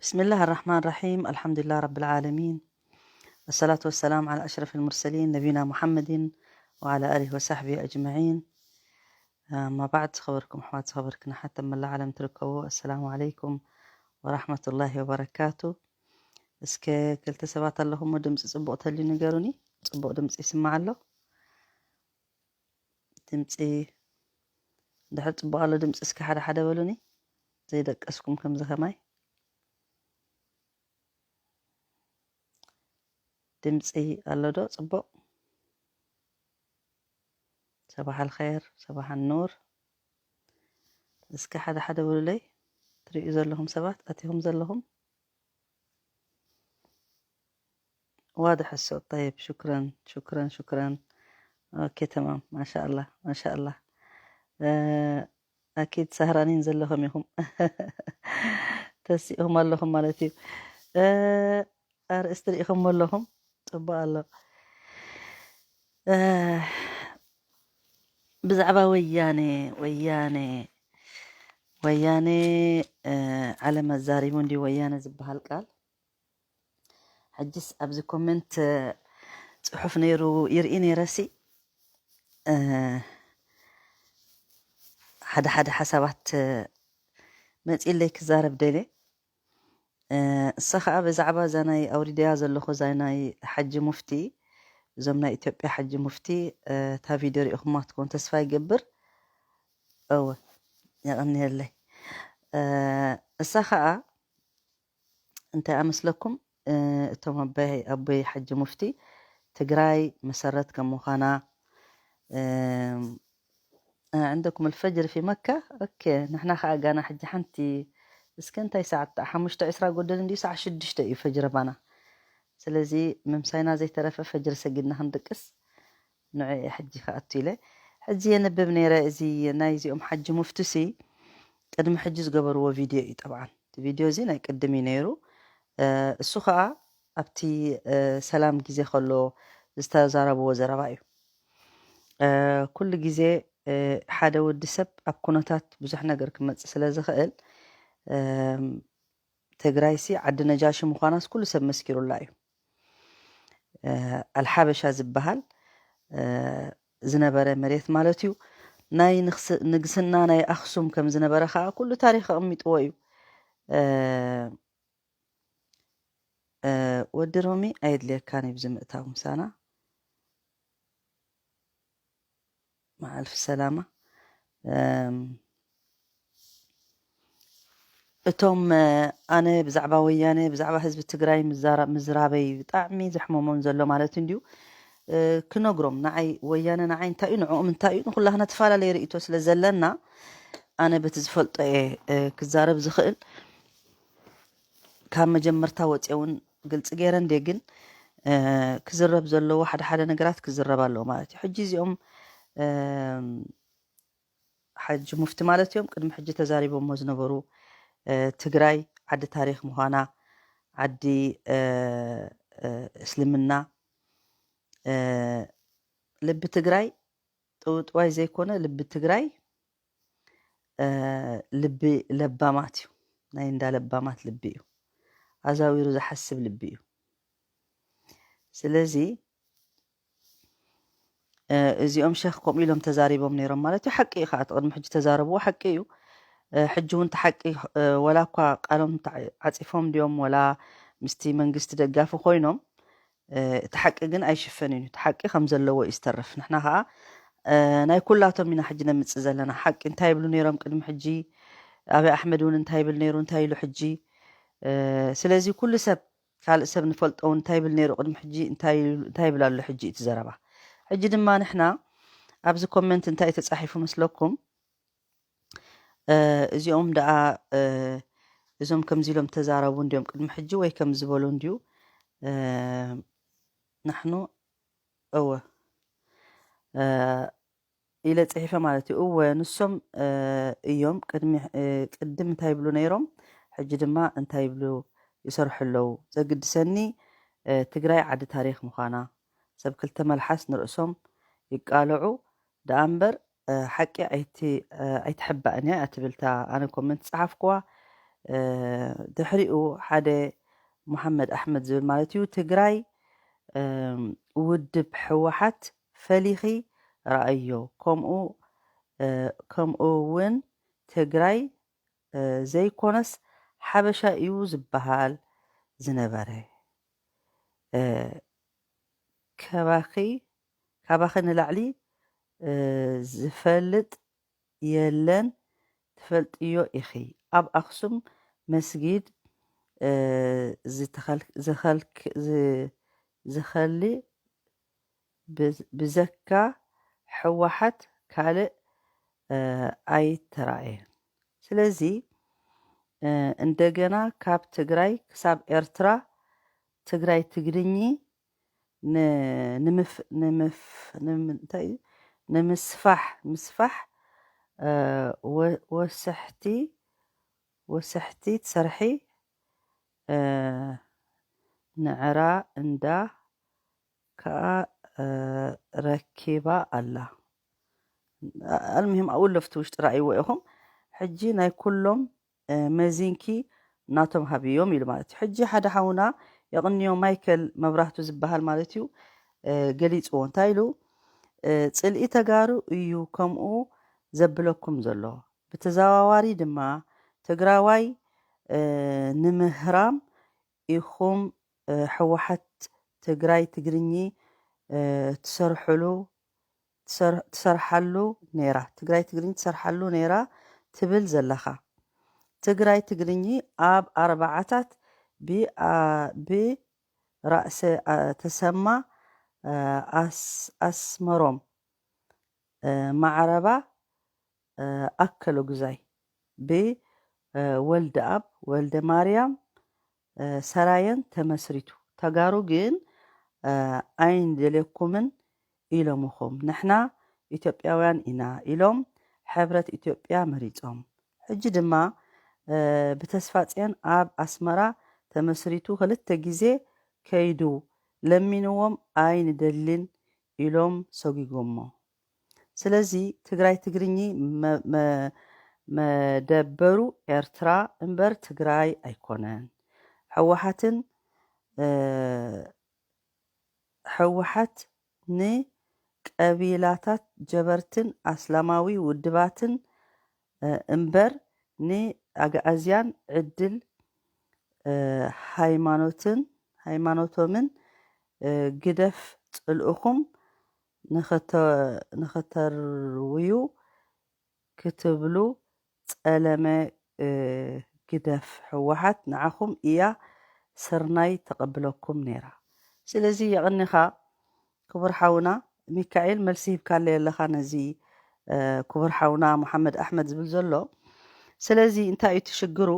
بسم الله الرحمن الرحيم. الحمد لله رب العالمين. الصلاة والسلام على أشرف المرسلين نبينا محمد وعلى آله وصحبه أجمعين. أما بعد، ዝኸበርኩም ኣሕዋት፣ ዝኸበርክን ኣሓት ኣብ መላእ ዓለም ትርከቡ፣ السلام عليكم ورحمة الله وبركاته። እስከ ክልተ ሰባት ኣለኹም ድምፂ ፅቡቕ ተልዩ ንገሩኒ። ፅቡቕ ድምፂ ይስማዕ ኣሎ? ድምፂ ድሕር ፅቡቕ ኣሎ ድምፂ? እስከ ሓደ ሓደ በሉኒ፣ ዘይደቀስኩም ከምዚ ከማይ። ድምፂ ኣሎ ዶ ፅቡቕ? ሰባሕ ኣልኸይር፣ ሰባሕ ኣኑር። እስከ ሓደ ሓደ በሉለይ፣ ትርእዩ ዘለኹም ሰባት ኣቲኹም ዘለኹም። واضح الصوت. طيب، شكرا، شكرا، شكرا. أوكي، تمام، ما شاء الله، ما شاء الله. آه، أكيد سهرانين ዘለኹም ኢኹም። ተሲእኹም ኣለኹም ማለት እዩ። آه، ኣርእስቲ ርኢኹም ኣለኹም። ፅቡቕ ኣሎ። آه، ብዛዕባ ወያነ፣ ወያነ፣ ወያነ፣ آه፣ ዓለም ኣዛሪቡ እንዲ ወያነ ዝበሃል ቃል። ሕጅስ ኣብዚ ኮመንት ጽሑፍ ነይሩ ይርኢ ነይረሲ፣ ሓደ ሓደ ሓሳባት መጺለይ ክዛረብ ደልየ። እሳ ኸኣ ብዛዕባ እዛ ናይ ኣውሪደያ ዘለኹ እዛ ናይ ሓጂ ሙፍቲ፣ እዞም ናይ ኢትዮጵያ ሓጂ ሙፍቲ፣ እታ ቪድዮ ርኢኹማ ትከውን ተስፋ ይገብር። እወ፣ የቐንየለይ። እሳ ኸኣ እንታይ ኣመስለኩም? እቶም ኣቦይ ኣቦይ ሓጂ ሙፍቲ ትግራይ መሰረት ከም ምዃና፣ عندكم الفجر في مكة؟ ኦኬ፣ ንሕና ኸኣ ጋና ሕጂ ሓንቲ፣ እስከ እንታይ ሰዓት? ሓሙሽተ ዕስራ ጎደል እንድዩ፣ ሰዓት ሽዱሽተ እዩ ፈጅር ባና። ስለዚ ምምሳይና ዘይተረፈ ፈጅር ሰጊድና ክንድቅስ ንዑ እየ ሕጂ ክኣቱ ኢለ። ሕጂ የንብብ ነይረ። እዚ ናይ እዚኦም ሓጂ ሙፍቲ ሲ ቅድሚ ሕጂ ዝገበርዎ ቪድዮ እዩ። ጠብዓን እቲ ቪድዮ እዚ ናይ ቅድም እዩ ነይሩ። እሱ ኸኣ ኣብቲ ሰላም ግዜ ከሎ ዝተዛረብዎ ዘረባ እዩ። ኩሉ ግዜ ሓደ ወዲ ሰብ ኣብ ኩነታት ብዙሕ ነገር ክመጽእ ስለ ዝኽእል፣ ትግራይሲ ዓዲ ነጃሺ ምዃናስ ኩሉ ሰብ መስኪሩላ እዩ። ኣልሓበሻ ዝበሃል ዝነበረ መሬት ማለት እዩ። ናይ ንግስና ናይ ኣኽሱም ከም ዝነበረ ከዓ ኩሉ ታሪክ ኣቐሚጥዎ እዩ። ወዲ ሮሚ ኣየድልየካን እዩ ብዝምእታው ምሳና። መዓልፊ ሰላማ። እቶም ኣነ ብዛዕባ ወያነ ብዛዕባ ህዝቢ ትግራይ ምዝራበይ ብጣዕሚ ዘሕመሞም ዘሎ ማለት እንድዩ። ክነግሮም ንዓይ ወያነ ንዓይ እንታይ እዩ ንዕኦም እንታይ እዩ ንኩላህና ተፈላለየ ርእይቶ ስለ ዘለና ኣነ በቲ ዝፈልጦ እየ ክዛረብ ዝኽእል። ካብ መጀመርታ ወፅየ እውን ግልፂ ገይረ እንደ ግን ክዝረብ ዘለዎ ሓደ ሓደ ነገራት ክዝረብ ኣለዎ ማለት እዩ። ሕጂ እዚኦም ሓጂ ሙፍቲ ማለት እዮም ቅድሚ ሕጂ ተዛሪቦሞ ዝነበሩ ትግራይ ዓዲ ታሪክ ምዃና፣ ዓዲ እስልምና፣ ልቢ ትግራይ ጥውጥዋይ ዘይኮነ ልቢ ትግራይ ልቢ ለባማት እዩ። ናይ እንዳ ለባማት ልቢ እዩ። ኣዛዊሩ ዝሓስብ ልቢ እዩ። ስለዚ እዚኦም ሸኽ ከምኡ ኢሎም ተዛሪቦም ነይሮም ማለት እዩ። ሓቂ እዩ ከዓ እቲ ቅድሚ ሕጂ ተዛረብዎ ሓቂ እዩ። ሕጂ እውን እቲ ሓቂ ወላ እኳ ቃሎም ዓፂፎም ድዮም ወላ ምስቲ መንግስቲ ደጋፊ ኮይኖም እቲ ሓቂ ግን ኣይሽፈንን እዩ። እቲ ሓቂ ከም ዘለዎ እዩ ዝተርፍ። ንሕና ከዓ ናይ ኩላቶም ኢና ሕጂ ነምፅእ ዘለና ሓቂ። እንታይ ይብሉ ነይሮም ቅድሚ ሕጂ? ኣብይ ኣሕመድ እውን እንታይ ይብል ነይሩ? እንታይ ኢሉ ሕጂ? ስለዚ ኩሉ ሰብ ካልእ ሰብ ንፈልጦ እውን እንታይ ይብል ነይሩ ቅድሚ ሕጂ እንታይ ይብል ኣሎ ሕጂ እቲ ዘረባ። ሕጂ ድማ ንሕና ኣብዚ ኮመንት እንታይ ተፃሒፉ መስለኩም? እዚኦም ደኣ እዞም ከምዚ ኢሎም ተዛረቡ እንዲዮም ቅድሚ ሕጂ ወይ ከም ዝበሉ እንድዩ። ንሕኑ እወ ኢለ ፅሒፈ ማለት እዩ። እወ ንሶም እዮም ቅድሚ ቅድም እንታይ ይብሉ ነይሮም ሕጂ ድማ እንታይ ይብሉ ይሰርሑ ኣለዉ። ዘግድሰኒ ትግራይ ዓዲ ታሪክ ምዃና ሰብ ክልተ መልሓስ ንርእሶም ይቃልዑ ደኣ እምበር ሓቂ ኣይትሕባእን እያ እያ ትብል እታ ኣነ ኮመንት ዝፀሓፍኩዋ። ድሕሪኡ ሓደ መሓመድ ኣሕመድ ዝብል ማለት እዩ፣ ትግራይ ውድብ ህወሓት ፈሊኺ ረኣዮ፣ ከምኡ እውን ትግራይ ዘይኮነስ ሓበሻ እዩ ዝበሃል ዝነበረ። ከባኺ ካባኺ ንላዕሊ ዝፈልጥ የለን፣ ትፈልጥዮ ኢኺ። ኣብ ኣኽሱም መስጊድ ዝኸሊ ብዘካ ህወሓት ካልእ ኣይተራእየን። ስለዚ እንደገና ካብ ትግራይ ክሳብ ኤርትራ ትግራይ ትግርኚ ንምስፋሕ ምስፋሕ ወሰሕቲ ወሰሕቲ ትሰርሒ ንዕራ እንዳ ከዓ ረኪባ ኣላ። ኣልምሂም ኣብኡ ለፍቲ ውሽጢ ረኣይዎ ኢኹም። ሕጂ ናይ ኩሎም መዚንኪ ናቶም ሃብዮም ኢሉ ማለት እዩ። ሕጂ ሓደ ሓውና የቕንዮ ማይከል መብራህቱ ዝበሃል ማለት እዩ ገሊፅዎ። እንታይ ኢሉ? ፅልኢ ተጋሩ እዩ ከምኡ ዘብለኩም ዘሎ። ብተዘዋዋሪ ድማ ትግራዋይ ንምህራም ኢኹም። ህወሓት ትግራይ ትግርኚ ትሰርሕሉ ትሰርሓሉ ነይራ ትግራይ ትግርኝ ትሰርሓሉ ነይራ ትብል ዘለኻ። ትግራይ ትግርኝ ኣብ ኣርባዓታት ብራእሰ ተሰማ ኣስመሮም ማዕረባ ኣከለጉዛይ ብወልደኣብ ወልደማርያም ሰራየን ተመስሪቱ። ተጋሩ ግን ኣይንደልየኩምን ኢሎምኹም። ንሕና ኢትዮጵያውያን ኢና ኢሎም ሕብረት ኢትዮጵያ መሪጾም። ሕጂ ድማ ብተስፋጽዮን ኣብ ኣስመራ ተመስሪቱ ክልተ ግዜ ከይዱ ለሚንዎም ኣይንደልን ኢሎም ሰጒጎሞ። ስለዚ ትግራይ ትግርኚ መደበሩ ኤርትራ እምበር ትግራይ ኣይኮነን። ህወሓትን ህወሓት ንቀቢላታት ጀበርትን ኣስላማዊ ውድባትን እምበር ንኣግኣዝያን ዕድል ሃይማኖትን ሃይማኖቶምን ግደፍ ጽልእኹም ንኸተርውዩ ክትብሉ ጸለመ ግደፍ። ህወሓት ንዓኹም እያ ስርናይ ተቐብለኩም ነይራ። ስለዚ የቕኒኻ ክቡር ሓውና ሚካኤል፣ መልሲ ሂብካለይ ኣለኻ ነዚ ክቡር ሓውና መሓመድ ኣሕመድ ዝብል ዘሎ። ስለዚ እንታይ እዩ እቲ ሽግሩ?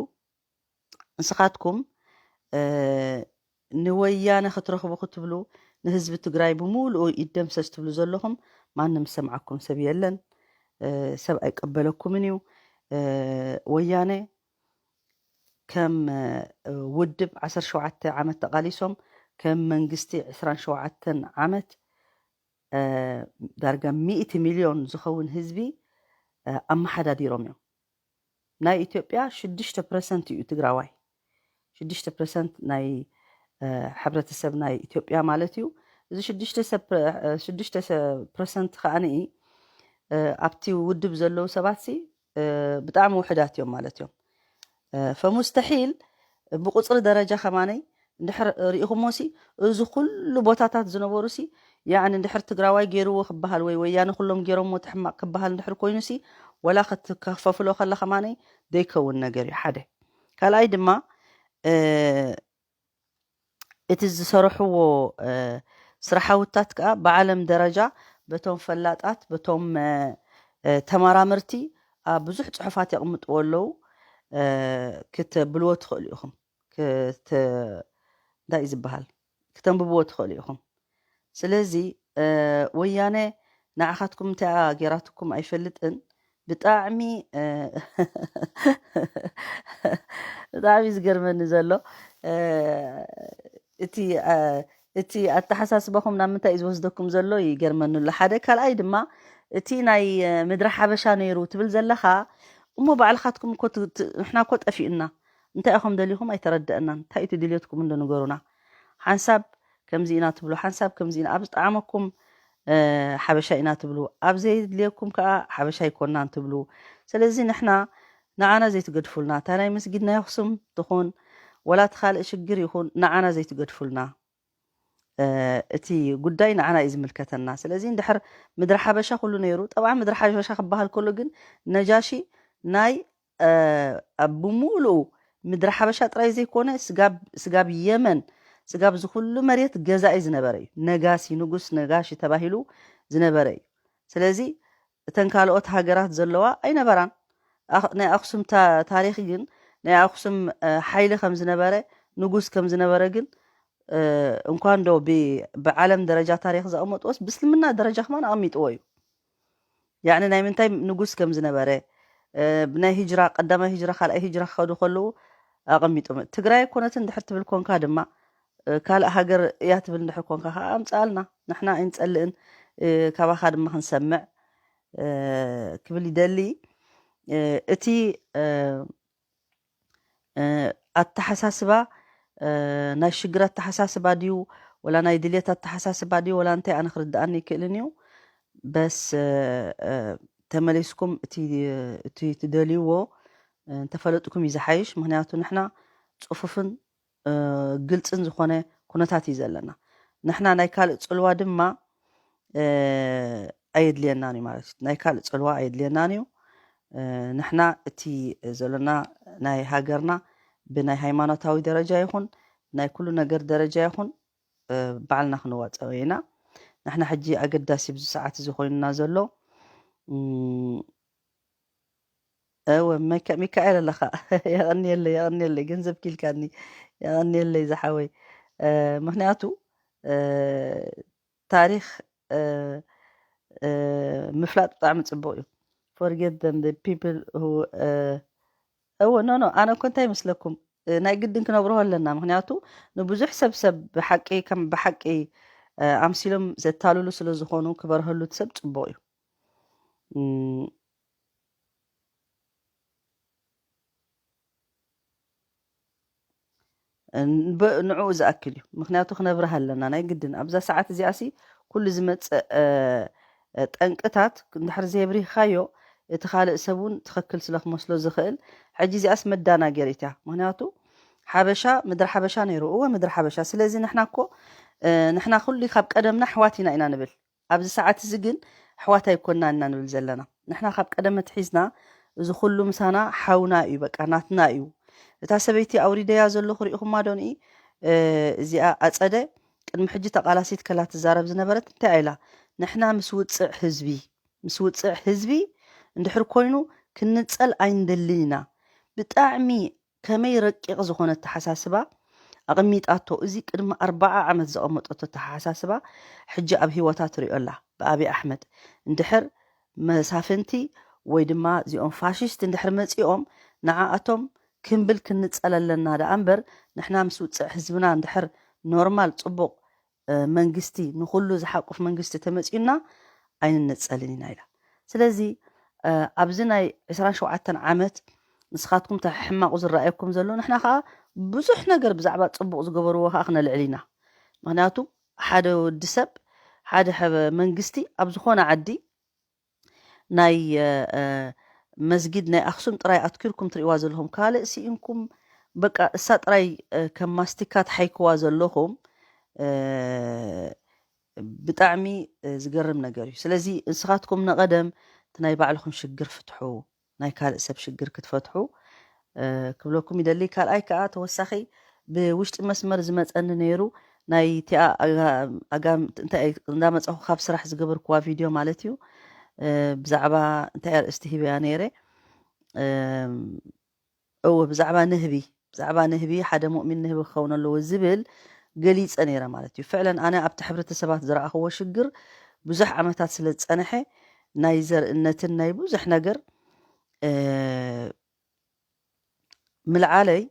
ንስኻትኩም ንወያነ ክትረኽቡ ክትብሉ ንህዝቢ ትግራይ ብምሉኡ ይደምሰስ ትብሉ ዘለኹም፣ ማንም ዝሰምዓኩም ሰብ የለን። ሰብ ኣይቀበለኩምን እዩ። ወያነ ከም ውድብ ዓሰርተ ሸውዓተ ዓመት ተቓሊሶም ከም መንግስቲ ዕስራን ሸውዓተን ዓመት ዳርጋ ሚእቲ ሚልዮን ዝኸውን ህዝቢ ኣመሓዳዲሮም እዮም። ናይ ኢትዮጵያ ሽዱሽተ ፐርሰንት እዩ ትግራዋይ። ሽዱሽተ ፐርሰንት ናይ ሕብረተሰብ ናይ ኢትዮጵያ ማለት እዩ። እዚ ሽዱሽተ ፐርሰንት ከዓኒ ኣብቲ ውድብ ዘለዉ ሰባት ሲ ብጣዕሚ ውሕዳት እዮም ማለት እዮም። ፈሙስተሒል ብቁፅሪ ደረጃ ከማነይ እንድሕር ርኢኹሞ ሲ እዚ ኩሉ ቦታታት ዝነበሩ ሲ ያዕኒ እንድሕር ትግራዋይ ገይርዎ ክበሃል ወይ ወያነ ኩሎም ገይሮምዎ ተሕማቕ ክበሃል እንድሕር ኮይኑ ሲ ወላ ከፈፍሎ ከላ ከማነይ ዘይከውን ነገር እዩ ሓደ። ካልኣይ ድማ እቲ ዝሰርሕዎ ስራሓውታት ከዓ ብዓለም ደረጃ በቶም ፈላጣት በቶም ተመራመርቲ ኣብ ብዙሕ ፅሑፋት የቕምጥዎ ኣለዉ። ክትብልዎ ትኽእሉ ኢኹም። እንታይ እዩ ዝበሃል? ክተንብብዎ ትኽእሉ ኢኹም። ስለዚ ወያነ ንዓኻትኩም እንታይ ገይራትኩም ኣይፈልጥን። ብጣዕሚ ብጣዕሚ ዝገርመኒ ዘሎ እቲ እቲ ኣተሓሳስባኹም ናብ ምንታይ እዩ ዝወስደኩም ዘሎ ይገርመኒ ኣሎ ሓደ። ካልኣይ ድማ እቲ ናይ ምድሪ ሓበሻ ነይሩ ትብል ዘለኻ እሞ ባዕልኻትኩም እኮ ንሕና እኮ ጠፊእና እንታይ ኢኹም ደሊኹም ኣይተረደአናን። እንታይ እቲ ድልየትኩም እንዶ ንገሩና። ሓንሳብ ከምዚ ኢና ትብሉ፣ ሓንሳብ ከምዚ ኢና፣ ኣብ ዝጠዓመኩም ሓበሻ ኢና ትብሉ፣ ኣብ ዘይድልየኩም ከዓ ሓበሻ ኣይኮናን ትብሉ። ስለዚ ንሕና ንዓና ዘይትገድፉልና፣ እታ ናይ መስጊድ ናይ ኣኽሱም ትኹን ወላ እቲ ካልእ ሽግር ይኹን ንዓና ዘይትገድፉልና። እቲ ጉዳይ ንዓና እዩ ዝምልከተና። ስለዚ እንድሕር ምድሪ ሓበሻ ኩሉ ነይሩ፣ ጠብዓ ምድሪ ሓበሻ ክበሃል ከሎ ግን ነጃሺ ናይ ኣብ ብምሉኡ ምድሪ ሓበሻ ጥራይ ዘይኮነ ስጋብ የመን፣ ስጋብ ዝኩሉ መሬት ገዛኢ ዝነበረ እዩ። ነጋሲ፣ ንጉስ ነጋሺ ተባሂሉ ዝነበረ እዩ። ስለዚ እተን ካልኦት ሃገራት ዘለዋ ኣይነበራን። ናይ ኣክሱም ታሪክ ግን ናይ ኣክሱም ሓይሊ ከም ዝነበረ፣ ንጉስ ከም ዝነበረ ግን እንኳን ዶ ብዓለም ደረጃ ታሪክ ዘቐመጥዎስ ብእስልምና ደረጃ ከማን ኣቐሚጥዎ እዩ። ያዕኒ ናይ ምንታይ ንጉስ ከም ዝነበረ፣ ብናይ ሂጅራ፣ ቀዳማይ ሂጅራ፣ ካልኣይ ሂጅራ ክኸዱ ከለዉ ኣቐሚጦም። ትግራይ ኣይኮነትን እንድሕር ትብል ኮንካ ድማ፣ ካልእ ሃገር እያ ትብል እንድሕር ኮንካ ከዓ ኣምፅኣልና። ንሕና ኣይንፀልእን፣ ካባኻ ድማ ክንሰምዕ ክብል ይደሊ። እቲ ኣተሓሳስባ ናይ ሽግር ኣተሓሳስባ ድዩ ወላ ናይ ድልየት ኣተሓሳስባ ድዩ ወላ እንታይ ኣነ ክርድኣኒ ይክእልን እዩ። በስ ተመሊስኩም እቲ ትደልይዎ እንተፈለጥኩም እዩ ዝሓይሽ። ምክንያቱ ንሕና ፅፉፍን ግልፅን ዝኾነ ኩነታት እዩ ዘለና። ንሕና ናይ ካልእ ፅልዋ ድማ ኣየድልየናን እዩ ማለት እዩ። ናይ ካልእ ፅልዋ ኣየድልየናን እዩ። ንሕና እቲ ዘለና ናይ ሃገርና ብናይ ሃይማኖታዊ ደረጃ ይኹን ናይ ኩሉ ነገር ደረጃ ይኹን ባዕልና ክንዋፀኦ ኢና። ንሕና ሕጂ ኣገዳሲ ብዚ ሰዓት እዚ ኮይኑና ዘሎ እወ ሚካኤል ኣለኻ። የቐንየለይ፣ የቐንየለይ፣ ገንዘብ ኪልካኒ። የቐንየለይ ዝሓወይ። ምክንያቱ ታሪክ ምፍላጥ ብጣዕሚ ፅቡቅ እዩ። Forget them, the people who እወ ኖ ኖ ኣነ እኮ እንታይ ይመስለኩም፣ ናይ ግድን ክነብርሆ ኣለና። ምክንያቱ ንብዙሕ ሰብ ሰብ ብሓቂ ከም ብሓቂ ኣምሲሎም ዘታልሉ ስለ ዝኾኑ ክበርሀሉ እቲ ሰብ ፅቡቅ እዩ። ንዕኡ ዝኣክል እዩ። ምክንያቱ ክነብርህ ኣለና ናይ ግድን። ኣብዛ ሰዓት እዚኣ ሲ ኩሉ ዝመፅእ ጠንቅታት እንድሕር ዘየብሪህካዮ እቲ ካልእ ሰብ እውን ትኽክል ስለ ክመስሎ ዝኽእል። ሕጂ እዚኣስ መዳናገሪት እያ። ምክንያቱ ሓበሻ ምድሪ ሓበሻ ነይሩ። እወ ምድሪ ሓበሻ። ስለዚ ንሕና እኮ ንሕና ኩሉ ካብ ቀደምና ኣሕዋት ኢና ኢና ንብል። ኣብዚ ሰዓት እዚ ግን ኣሕዋት ኣይኮናን ኢና ንብል ዘለና። ንሕና ካብ ቀደም ኣትሒዝና እዚ ኩሉ ምሳና ሓውና እዩ፣ በቃ ናትና እዩ። እታ ሰበይቲ ኣውሪደያ ዘለኹ ሪኢኹማ ዶ ንኢ? እዚኣ ኣፀደ ቅድሚ ሕጂ ተቓላሲት ከላ ትዛረብ ዝነበረት እንታይ ኢላ? ንሕና ምስ ውፅዕ ህዝቢ ምስ ውፅዕ ህዝቢ እንድሕር ኮይኑ ክንፀል ኣይንደልን ኢና። ብጣዕሚ ከመይ ረቂቕ ዝኾነ ኣተሓሳስባ ኣቐሚጣቶ። እዚ ቅድሚ ኣርባዓ ዓመት ዘቐመጠቶ ኣተሓሳስባ ሕጂ ኣብ ህይወታ ትሪኦ ኣላ ብኣብይ ኣሕመድ። እንድሕር መሳፍንቲ ወይ ድማ እዚኦም ፋሽስት እንድሕር መፂኦም ንዓኣቶም ክንብል ክንፀል ኣለና ደኣ እምበር ንሕና ምስ ውፅዕ ህዝብና እንድሕር ኖርማል ፅቡቕ መንግስቲ ንኩሉ ዝሓቁፍ መንግስቲ ተመፂኡና ኣይንነፀልን ኢና ኢላ። ስለዚ ኣብዚ ናይ ዕስራን ሸውዓተን ዓመት ንስኻትኩም ተሕማቑ ዝረኣየኩም ዘሎ ንሕና ከዓ ብዙሕ ነገር ብዛዕባ ፅቡቕ ዝገበርዎ ከዓ ክነልዕል ኢና። ምክንያቱ ሓደ ወዲ ሰብ ሓደ መንግስቲ ኣብ ዝኾነ ዓዲ ናይ መስጊድ ናይ ኣክሱም ጥራይ ኣትኪርኩም ትሪእዋ ዘለኹም ካልእ ስኢንኩም በቃ እሳ ጥራይ ከም ማስቲካ ተሓይክዋ ዘለኹም ብጣዕሚ ዝገርም ነገር እዩ። ስለዚ ንስኻትኩም ንቐደም እቲ ናይ ባዕልኹም ሽግር ፍትሑ፣ ናይ ካልእ ሰብ ሽግር ክትፈትሑ ክብለኩም ይደሊ። ካልኣይ ከዓ ተወሳኺ ብውሽጢ መስመር ዝመፀኒ ነይሩ ናይ ቲኣ ኣጋም እንታይ እንዳመፀኹ ካብ ስራሕ ዝገበርኩዋ ቪድዮ ማለት እዩ። ብዛዕባ እንታይ ኣርእስቲ ሂበያ ነይረ እወ ብዛዕባ ንህቢ ብዛዕባ ንህቢ ሓደ ሙእሚን ንህቢ ክኸውን ኣለዎ ዝብል ገሊፀ ነይረ ማለት እዩ። ፍዕለን ኣነ ኣብቲ ሕብረተሰባት ዝረኣኽዎ ሽግር ብዙሕ ዓመታት ስለ ዝፀንሐ ናይ ዘርእነትን ናይ ብዙሕ ነገር ምልዓለይ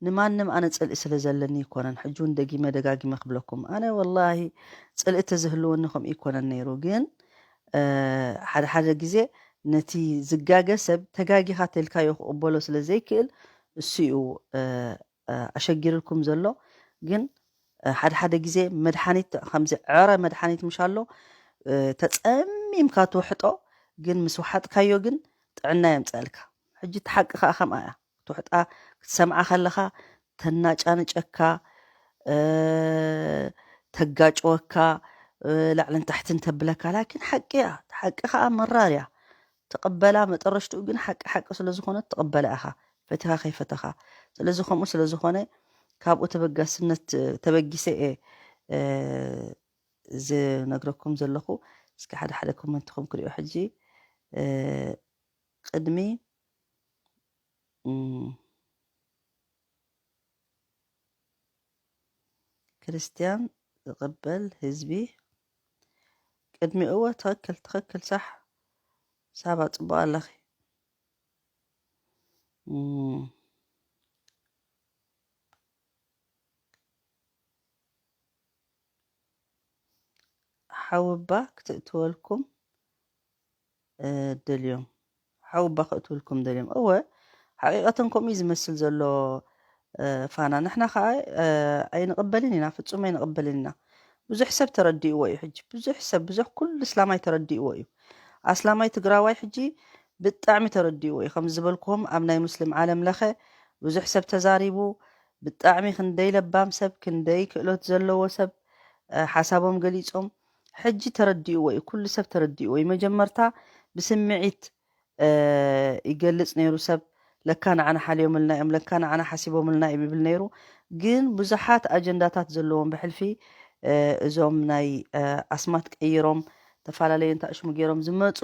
ንማንም ኣነ ፅልኢ ስለ ዘለኒ ይኮነን። ሕጂ እውን ደጊመ ደጋጊመ ክብለኩም ኣነ ወላሂ ፅልኢ ተዝህልወኒ ከምኡ ይኮነን ነይሩ። ግን ሓደ ሓደ ግዜ ነቲ ዝጋገ ሰብ ተጋጊኻ ተልካዮ ክቕበሎ ስለ ዘይክእል እሱ እዩ ኣሸጊርልኩም ዘሎ። ግን ሓደ ሓደ ግዜ መድሓኒት ከምዚ ዕረ መድሓኒት ምሽ ኣሎ፣ ተፀሚምካ ትውሕጦ፣ ግን ምስ ውሓጥካዮ ግን ጥዕና የምፀልካ። ሕጂ እቲ ሓቂ ከዓ ከምኣ እያ። ትውሕጣ ክትሰምዓ ከለኻ ተናጫንጨካ፣ ተጋጭወካ፣ ላዕልን ታሕትን ተብለካ። ላኪን ሓቂ እያ። ሓቂ ከዓ መራር እያ። ትቕበላ፣ መጠረሽትኡ ግን ሓቂ ሓቂ ስለ ዝኾነት ትቕበላ ኢኻ፣ ፈቲኻ ከይፈተኻ። ስለዚ ከምኡ ስለ ዝኾነ ካብኡ ተበጋስነት ተበጊሰ እየ ዝነግረኩም ዘለኹ። እስኪ ሓደ ሓደ ኮመንትኹም ክሪኦ ሕጂ። ቅድሚ ክርስትያን ዝቕበል ህዝቢ ቅድሚ እወ ትኽክል ትኽክል ሳሕ ሳባ ጽቡቕ ኣለኺ። ሓውባ ክትእትወልኩም ደልዮም ሓውባ ክእትውልኩም ደልዮም እወ ሓቂቀተን ከምኡ እዩ ዝመስል ዘሎ። ፋና ንሕና ከዓ ኣይንቕበልን ኢና ፍፁም ኣይንቕበልን ኢና። ብዙሕ ሰብ ተረዲእዎ እዩ ሕጂ ብዙሕ ሰብ ብዙሕ ኩሉ እስላማይ ተረዲእዎ እዩ። ኣስላማይ ትግራዋይ ሕጂ ብጣዕሚ ተረዲእዎ እዩ ከም ዝበልክዎም ኣብ ናይ ሙስሊም ዓለም ለኸ ብዙሕ ሰብ ተዛሪቡ። ብጣዕሚ ክንደይ ለባም ሰብ ክንደይ ክእሎት ዘለዎ ሰብ ሓሳቦም ገሊፆም። ሕጂ ተረዲእዎ እዩ ኩሉ ሰብ ተረዲእዎ እዩ መጀመርታ ብስምዒት ይገልፅ ነይሩ ሰብ። ለካ ንዓና ሓልዮምልና እዮም ለካ ንዓና ሓሲቦምልና እዮም ይብል ነይሩ። ግን ብዙሓት ኣጀንዳታት ዘለዎም ብሕልፊ እዞም ናይ ኣስማት ቀይሮም ተፈላለየ እንታእሽሙ ገይሮም ዝመፁ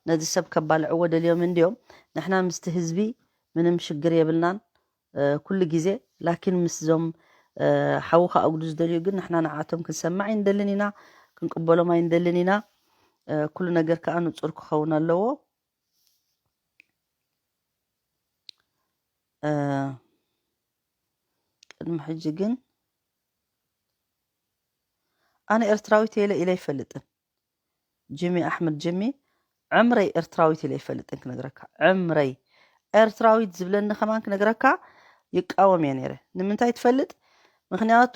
ነዚ ሰብ ከባልዕዎ ደልዮም እንዲዮም። ንሕና ምስቲ ህዝቢ ምንም ሽግር የብልናን ኩሉ ግዜ። ላኪን ምስዞም ሓዊ ከኣጉዱ ዝደልዩ ግን ንሕና ንዓቶም ክንሰማዕ ኣይንደልን ኢና፣ ክንቅበሎም ኣይንደልን ኢና። ኩሉ ነገር ከዓ ንፁር ክኸውን ኣለዎ። ቅድሚ ሕጂ ግን ኣነ ኤርትራዊት የለ ኢለ ኣይፈልጥን። ጂሚ ኣሕመድ ጂሚ ዕምረይ ኤርትራዊት ኢለ ኣይፈልጥን ክነግረካ ዕምረይ ኤርትራዊት ዝብለኒ ከማን ክነግረካ ይቃወም እየ ነይረ። ንምንታይ ትፈልጥ? ምክንያቱ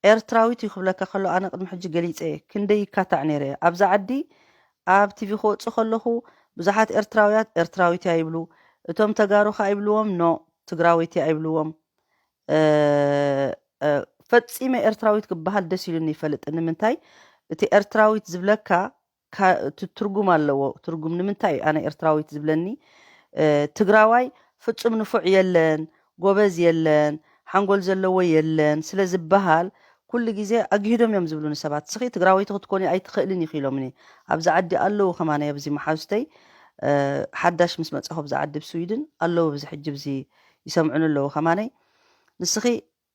ኤርትራዊት እዩ ክብለካ ከሎ ኣነ ቅድሚ ሕጂ ገሊፀ እየ ክንደይ ይካታዕ ነይረ እየ ኣብዚ ዓዲ ኣብ ቲቪ ክወፅእ ከለኹ ብዙሓት ኤርትራውያት ኤርትራዊት እያ ይብሉ። እቶም ተጋሩ ከዓ ይብልዎም ኖ ትግራወይቲ እያ ይብልዎም። ፈፂመ ኤርትራዊት ክበሃል ደስ ኢሉኒ ይፈልጥ ንምንታይ እቲ ኤርትራዊት ዝብለካ እቲ ትርጉም ኣለዎ ትርጉም ንምንታይ ኣነ ኤርትራዊት ዝብለኒ ትግራዋይ ፍፁም ንፉዕ የለን ጎበዝ የለን ሓንጎል ዘለዎ የለን ስለ ዝበሃል ኩሉ ግዜ ኣግሂዶም እዮም ዝብሉ ንሰባት ስኺ ትግራወይቲ ክትኮኒ ኣይትኽእልን ኢኺ ኢሎምኒ ኣብዚ ዓዲ ኣለዉ ከማነ ኣብዚ መሓዙተይ ሓዳሽ ምስ መፃኹ ብዚ ዓዲ ብስዊድን ኣለዉ ብዚ ሕጂ ብዚ ይሰምዑኒ ኣለዉ ከማነይ ንስኺ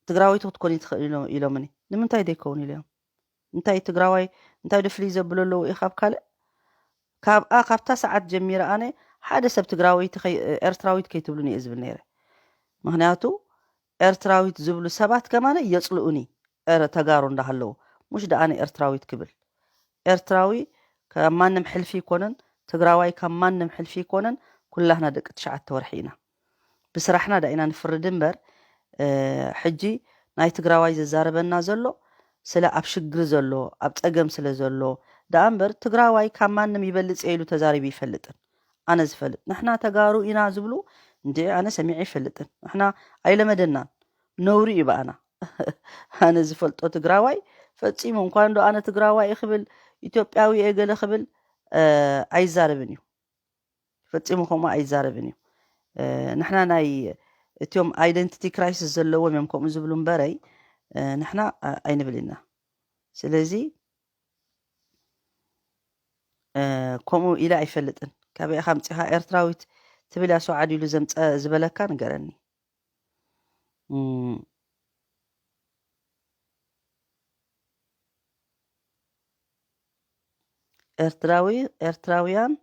ትግራወይቲ ክትኮኒ ትኽእል ኢሎምኒ ንምንታይ ዘይከውን ኢሎም እንታይ ትግራዋይ እንታይ ዶ ፍልይ ዘብሎ ኣለዉ ኢኻብ ካልእ ካብኣ ካብታ ሰዓት ጀሚረ ኣነ ሓደ ሰብ ትግራወይቲ ኤርትራዊት ከይትብሉኒ እየ ዝብል ነይረ ምክንያቱ ኤርትራዊት ዝብሉ ሰባት ከማነ የፅልኡኒ ረ ተጋሩ እንዳሃለዉ ሙሽ ደኣነ ኤርትራዊት ክብል ኤርትራዊ ካብ ማንም ሕልፊ ይኮነን ትግራዋይ ካብ ማንም ሕልፊ ይኮነን ኩላህና ደቂ ትሽዓተ ወርሒ ኢና ብስራሕና ዳ ኢና ንፍርድ እምበር ሕጂ ናይ ትግራዋይ ዘዛርበና ዘሎ ስለ ኣብ ሽግሪ ዘሎ ኣብ ፀገም ስለ ዘሎ ደኣ እምበር ትግራዋይ ካብ ማንም ይበልፅ ኢሉ ተዛሪቡ ይፈልጥን ኣነ ዝፈልጥ ንሕና ተጋሩ ኢና ዝብሉ እንዲ ኣነ ሰሚዐ ይፈልጥን ንሕና ኣይለመደናን ነውሪ እዩ በኣና ኣነ ዝፈልጦ ትግራዋይ ፈፂሙ እንኳን ዶ ኣነ ትግራዋይ ክብል ኢትዮጵያዊ እየ ገለ ክብል ኣይዛረብን እዩ ፈፂሙ ከምኡ ኣይዛረብን እዩ ንሕና ናይ እቲኦም identity crisis ዘለዎም እዮም ከምኡ ዝብሉ እምበረይ ንሕና ኣይንብል ኢና ስለዚ ከምኡ ኢለ ኣይፈልጥን ካበይ ኢኻ ምፂኻ ኤርትራዊት ትብል እያ ሰዓድ ኢሉ ዘምፀ ዝበለካ ንገረኒ ኤርትራዊ ኤርትራውያን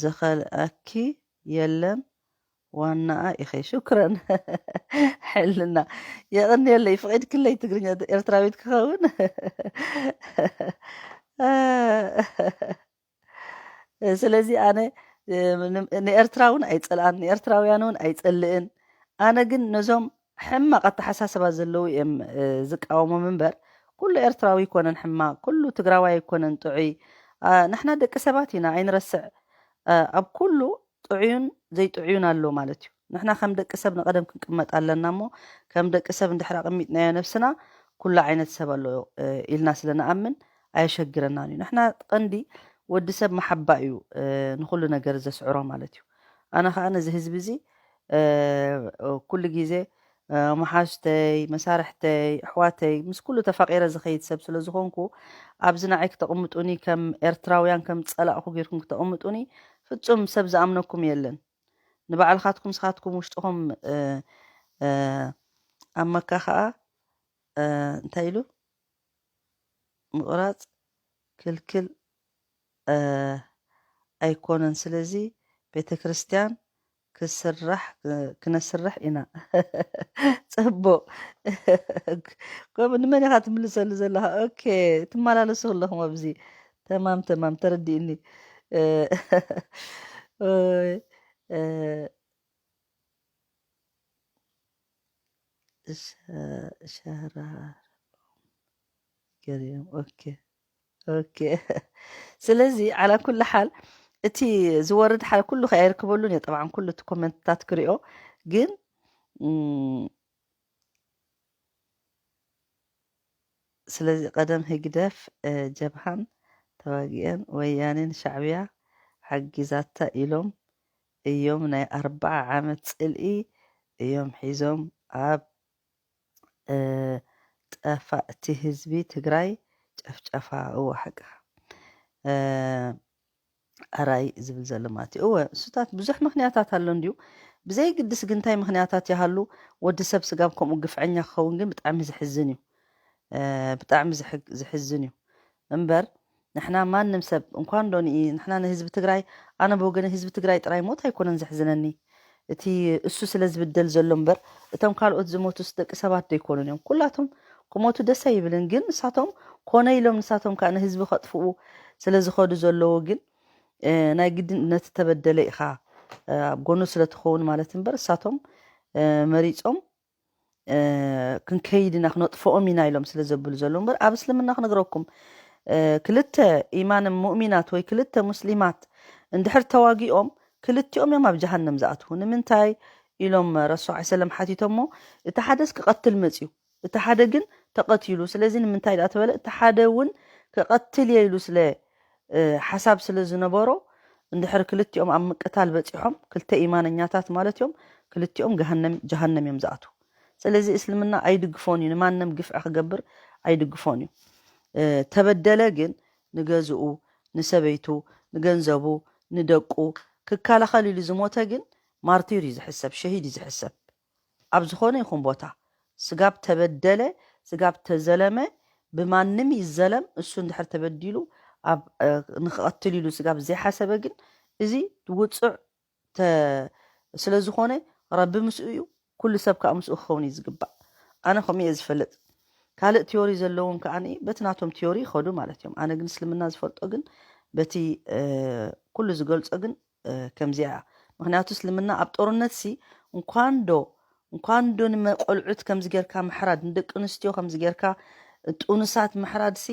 ዝኸልኣኪ የለን ዋናኣ ኢኸ ሽክረን ሕልና የቐንየለይ ፍቒድክለይ ትግርኛ ኤርትራዊት ክኸውን ስለዚ ኣነ ንኤርትራ እውን ኣይፀልኣን ንኤርትራውያን እውን ኣይፀልእን ኣነ ግን ነዞም ሕማቕ ኣተሓሳስባ ዘለዉ እዮም፣ እ፣ ዝቃወሞም እምበር፣ ኩሉ ኤርትራዊ ኣይኮነን ሕማቕ፣ ኩሉ ትግራዋይ ኣይኮነን ጥዑይ። ኣ፣ ንሕና ደቂ ሰባት ኢና፣ ኣይንረስዕ። እ፣ ኣብ ኩሉ ጥዑይን ዘይጥዑይን ኣሎ ማለት እዩ። ንሕና ከም ደቂ ሰብ ንቐደም ክንቅመጥ ኣለና እሞ፣ ከም ደቂ ሰብ እንድሕር ኣቐሚጥናዮ ነብስና፣ ኩሉ ዓይነት ሰብ ኣሎ፣ እ፣ ኢልና ስለ ንኣምን ኣየሸግረናን እዩ። ንሕና ቀንዲ ወዲ ሰብ መሓባ እዩ፣ እ፣ ንኹሉ ነገር ዘስዕሮ ማለት እዩ። ኣነ ኸኣ ነዚ ህዝቢ እዚ፣ እ፣ ኩሉ ግዜ፣ እ፣ መሓዙተይ፣ መሳርሕተይ፣ ኣሕዋተይ፣ ምስ ኩሉ ተፋቒረ ዝኸይድ ሰብ ስለ ዝኾንኩ፣ ኣብዚ ንዓይ ክተቕምጡኒ፣ ከም ኤርትራውያን ከም ዝጸላእኩ ጌርኩም ክተቕምጡኒ፣ ፍጹም ሰብ ዝኣምነኩም የለን። ንባዕልኻትኩም ንስኻትኩም ውሽጥኹም፣ እ፣ እ፣ ኣብ መካ ኸኣ፣ እ፣ እንታይ ኢሉ? ምቑራጽ ክልክል፣ እ፣ ኣይኮነን። ስለዚ ቤተ ክርስቲያን ክስራሕ፣ እ፣ ክነስርሕ ኢና። ጽቡቕ። ከምኡ ንመን ኢኻ ትምልሰሉ ዘለኻ? ኦኬ፣ ትመላለሱ ኣለኹም ኣብዚ። ተማም፣ ተማም፣ ተረዲእኒ። እ፣ ኦይ፣ እ፣ ሸ-፣ ሸራ-፣ ገሪም። ኦኬ፣ ኦኬ። ስለዚ ዓላ ኩሉ ሓል እቲ ዝወርድ ሓል ኩሉ ከኣ ኣይርከበሉን እየ። ጠብዓን ኩሉ እቲ ኮመንትታት ክሪኦ ግን፣ እም፣ ስለዚ ቀደም ህግደፍ፣ እ፣ ጀብሃን ተዋጊኤን ወያኔን ሻዕብያ ሓጊዛታ ኢሎም እዮም ናይ ኣርብዓ ዓመት ጽልኢ እዮም ሒዞም ኣብ፣ እ፣ ጠፋእቲ ህዝቢ ትግራይ ጨፍጨፋ። እወ ሓቅኻ። እ፣ ኣራይ ዝብል ዘሎ ማለት እዩ። እወ፣ እሱታት ብዙሕ ምኽንያታት ኣሎ እንድዩ። ብዘይግድስ ግን እንታይ ምኽንያታት ይሃሉ፣ ወዲ ሰብ ስጋብ ከምኡ ግፍዐኛ ክኸውን ግን ብጣዕሚ ዘሕዝን እዩ። እ፣ ብጣዕሚ ዘሕ-፣ ዘሕዝን እዩ። እምበር፣ ንሕና ማንም ሰብ፣ እንኳን ዶ ንኢ-፣ ንሕና ንህዝቢ ትግራይ፣ ኣነ ብወገነ ህዝቢ ትግራይ ጥራይ ሞት ኣይኮነን ዘሕዝነኒ። እቲ እሱ ስለ ዝብደል ዘሎ እምበር፣ እቶም ካልኦት ዝሞቱስ ደቂ ሰባት ዶ ኣይኮኑን እዮም? ኩላቶም ክሞቱ ደስ ኣይብልን፣ ግን ንሳቶም ኮነ ኢሎም ንሳቶም ከኣ ንህዝቢ ከጥፍኡ ስለ ዝኸዱ ዘለዉ ግን፣ እ፣ ናይ ግድን ነቲ ተበደለ ኢኻ፣ እ፣ ኣብ ጎኑ ስለ ትኸውን ማለት እምበር፣ እሳቶም፣ እ፣ መሪጾም፣ እ፣ ክንከይድ ኢና፣ ክነጥፍኦም ኢና ኢሎም ስለ ዘብሉ ዘለዉ እምበር፣ ኣብ እስልምና ክነግረኩም፣ እ፣ ክልተ ኢማን ሙእሚናት ወይ ክልተ ሙስሊማት እንድሕር ተዋጊኦም፣ ክልቲኦም እዮም ኣብ ጀሃነም ዝኣትዉ። ንምንታይ ኢሎም ረሱል ሰለም ሓቲቶሞ፣ እቲ ሓደስ ክቐትል መጽዩ፣ እቲ ሓደ ግን ተቐቲሉ። ስለዚ ንምንታይ ደኣ ተበለ? እቲ ሓደ እውን ክቐትል እየ ኢሉ ስለ፣ እ፣ ሓሳብ ስለ ዝነበሮ፣ እንድሕር ክልቲኦም ኣብ ምቅታል በጺሖም፣ ክልተ ኢማነኛታት ማለት እዮም፣ ክልቲኦም ገሃነም፣ ጀሃነም እዮም ዝኣትዉ። ስለዚ እስልምና ኣይድግፎን እዩ፣ ንማንም ግፍዒ ክገብር ኣይድግፎን እዩ። እ፣ ተበደለ ግን ንገዝኡ፣ ንሰበይቱ፣ ንገንዘቡ፣ ንደቁ ክከላኸል ኢሉ ዝሞተ ግን ማርቲር እዩ ዝሕሰብ፣ ሸሂድ እዩ ዝሕሰብ። ኣብ ዝኾነ ይኹን ቦታ ስጋብ ተበደለ፣ ስጋብ ተዘለመ፣ ብማንም ይዘለም፣ እሱ እንድሕር ተበዲሉ ኣብ፣ እ፣ ንክቐትል ኢሉ ስጋብ ዘይሓሰበ ግን እዚ ውጹዕ ተ-፣ ስለ ዝኾነ ረቢ ምስኡ እዩ፣ ኩሉ ሰብ ከኣ ምስኡ ክኸውን እዩ ዝግባእ። ኣነ ከምኡ እየ ዝፈልጥ። ካልእ ቲዮሪ ዘለዎም ከኣ በቲ ናቶም ቲዮሪ ይኸዱ ማለት እዮም። ኣነ ግን እስልምና ዝፈልጦ ግን በቲ፣ እ፣ ኩሉ ዝገልጾ ግን፣ እ፣ ከምዚኣ እያ። ምኽንያቱ እስልምና ኣብ ጦርነት ሲ እንኳን ዶ፣ እንኳን ዶ ንመቆልዑት ከምዚ ጌርካ ምሕራድ፣ ንደቂ ኣንስትዮ ከምዚ ጌርካ ጥኑሳት ምሕራድ ሲ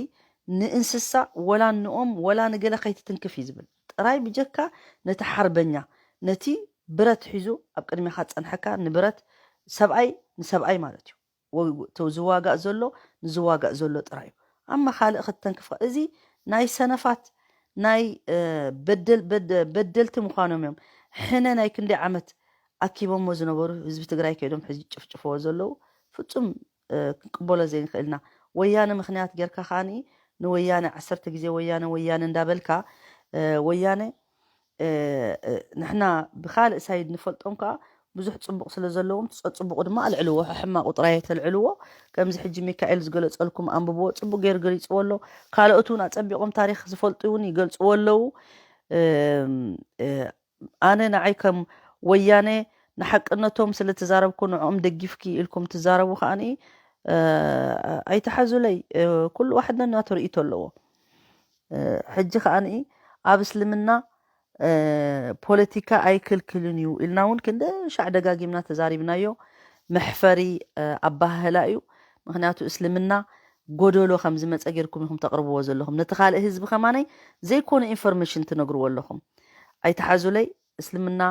ንእንስሳ ወላ ንኦም ወላ ንገለ ከይትትንክፍ እዩ ዝብል። ጥራይ ብጀካ ነቲ ሓርበኛ፣ ነቲ ብረት ሒዙ ኣብ ቅድሜኻ ዝጸንሐካ ንብረት፣ ሰብኣይ ንሰብኣይ ማለት እዩ። ወ-፣ ተ-፣ ዝዋጋእ ዘሎ ንዝዋጋእ ዘሎ ጥራይ እዩ። ኣማ ካልእ ክትተንክፍ፣ እዚ ናይ ሰነፋት፣ ናይ፣ እ፣ በደል-፣ በደ-፣ በደልቲ ምዃኖም እዮም። ሕነ ናይ ክንደይ ዓመት ኣኪቦሞ ዝነበሩ ህዝቢ ትግራይ ከይዶም ሕዚ ጭፍጭፍዎ ዘለዉ ፍጹም፣ እ፣ ክንቅበሎ ዘይንኽእልና። ወያነ ምኽንያት ጌርካ ከኣ ንወያነ ዓሰርተ ግዜ ወያነ፣ ወያነ እንዳበልካ፣ እ፣ ወያነ፣ እ፣ እ፣ ንሕና ብኻልእ ሳይድ ንፈልጦም ከኣ ብዙሕ ጽቡቕ ስለ ዘለዎም፣ እቲ ጸጽቡቑ ድማ ኣልዕልዎ፣ ሕማቑ ጥራይ ኣይተልዕልዎ። ከምዚ ሕጂ ሚካኤል ዝገለጸልኩም ኣንብብዎ፣ ጽቡቕ ገይሩ ገሊጽዎ ኣሎ። ካልኦት እውን ኣጸቢቖም ታሪኽ ዝፈልጡ እውን ይገልጽዎ ኣለዉ። እም፣ እ፣ ኣነ ንዓይ ከም ወያነ ንሓቅነቶም ስለ ተዛረብኩ ንዕኦም ደጊፍኪ ኢልኩም ትዛረቡ ከኣ፣ እ፣ ኣይትሓዙለይ። እ፣ ኩሉ ዋሕድ ነናቱ ርእይቶ ኣለዎ። እ፣ ሕጂ ከኣ ኣብ እስልምና፣ ፖለቲካ ኣይክልክልን እዩ ኢልና እውን ክንደ ሻዕ ደጋጊምና ተዛሪብናዮ። መሕፈሪ ኣባህላ እዩ። ምክንያቱ እስልምና ጎደሎ ከም ዝመፀ ጌርኩም ኢኹም ተቕርብዎ ዘለኹም። ነቲ ካልእ ህዝቢ ከማነይ ዘይኮነ ኢንፎርሜሽን ትነግርዎ ኣለኹም። ኣይትሓዙለይ። እስልምና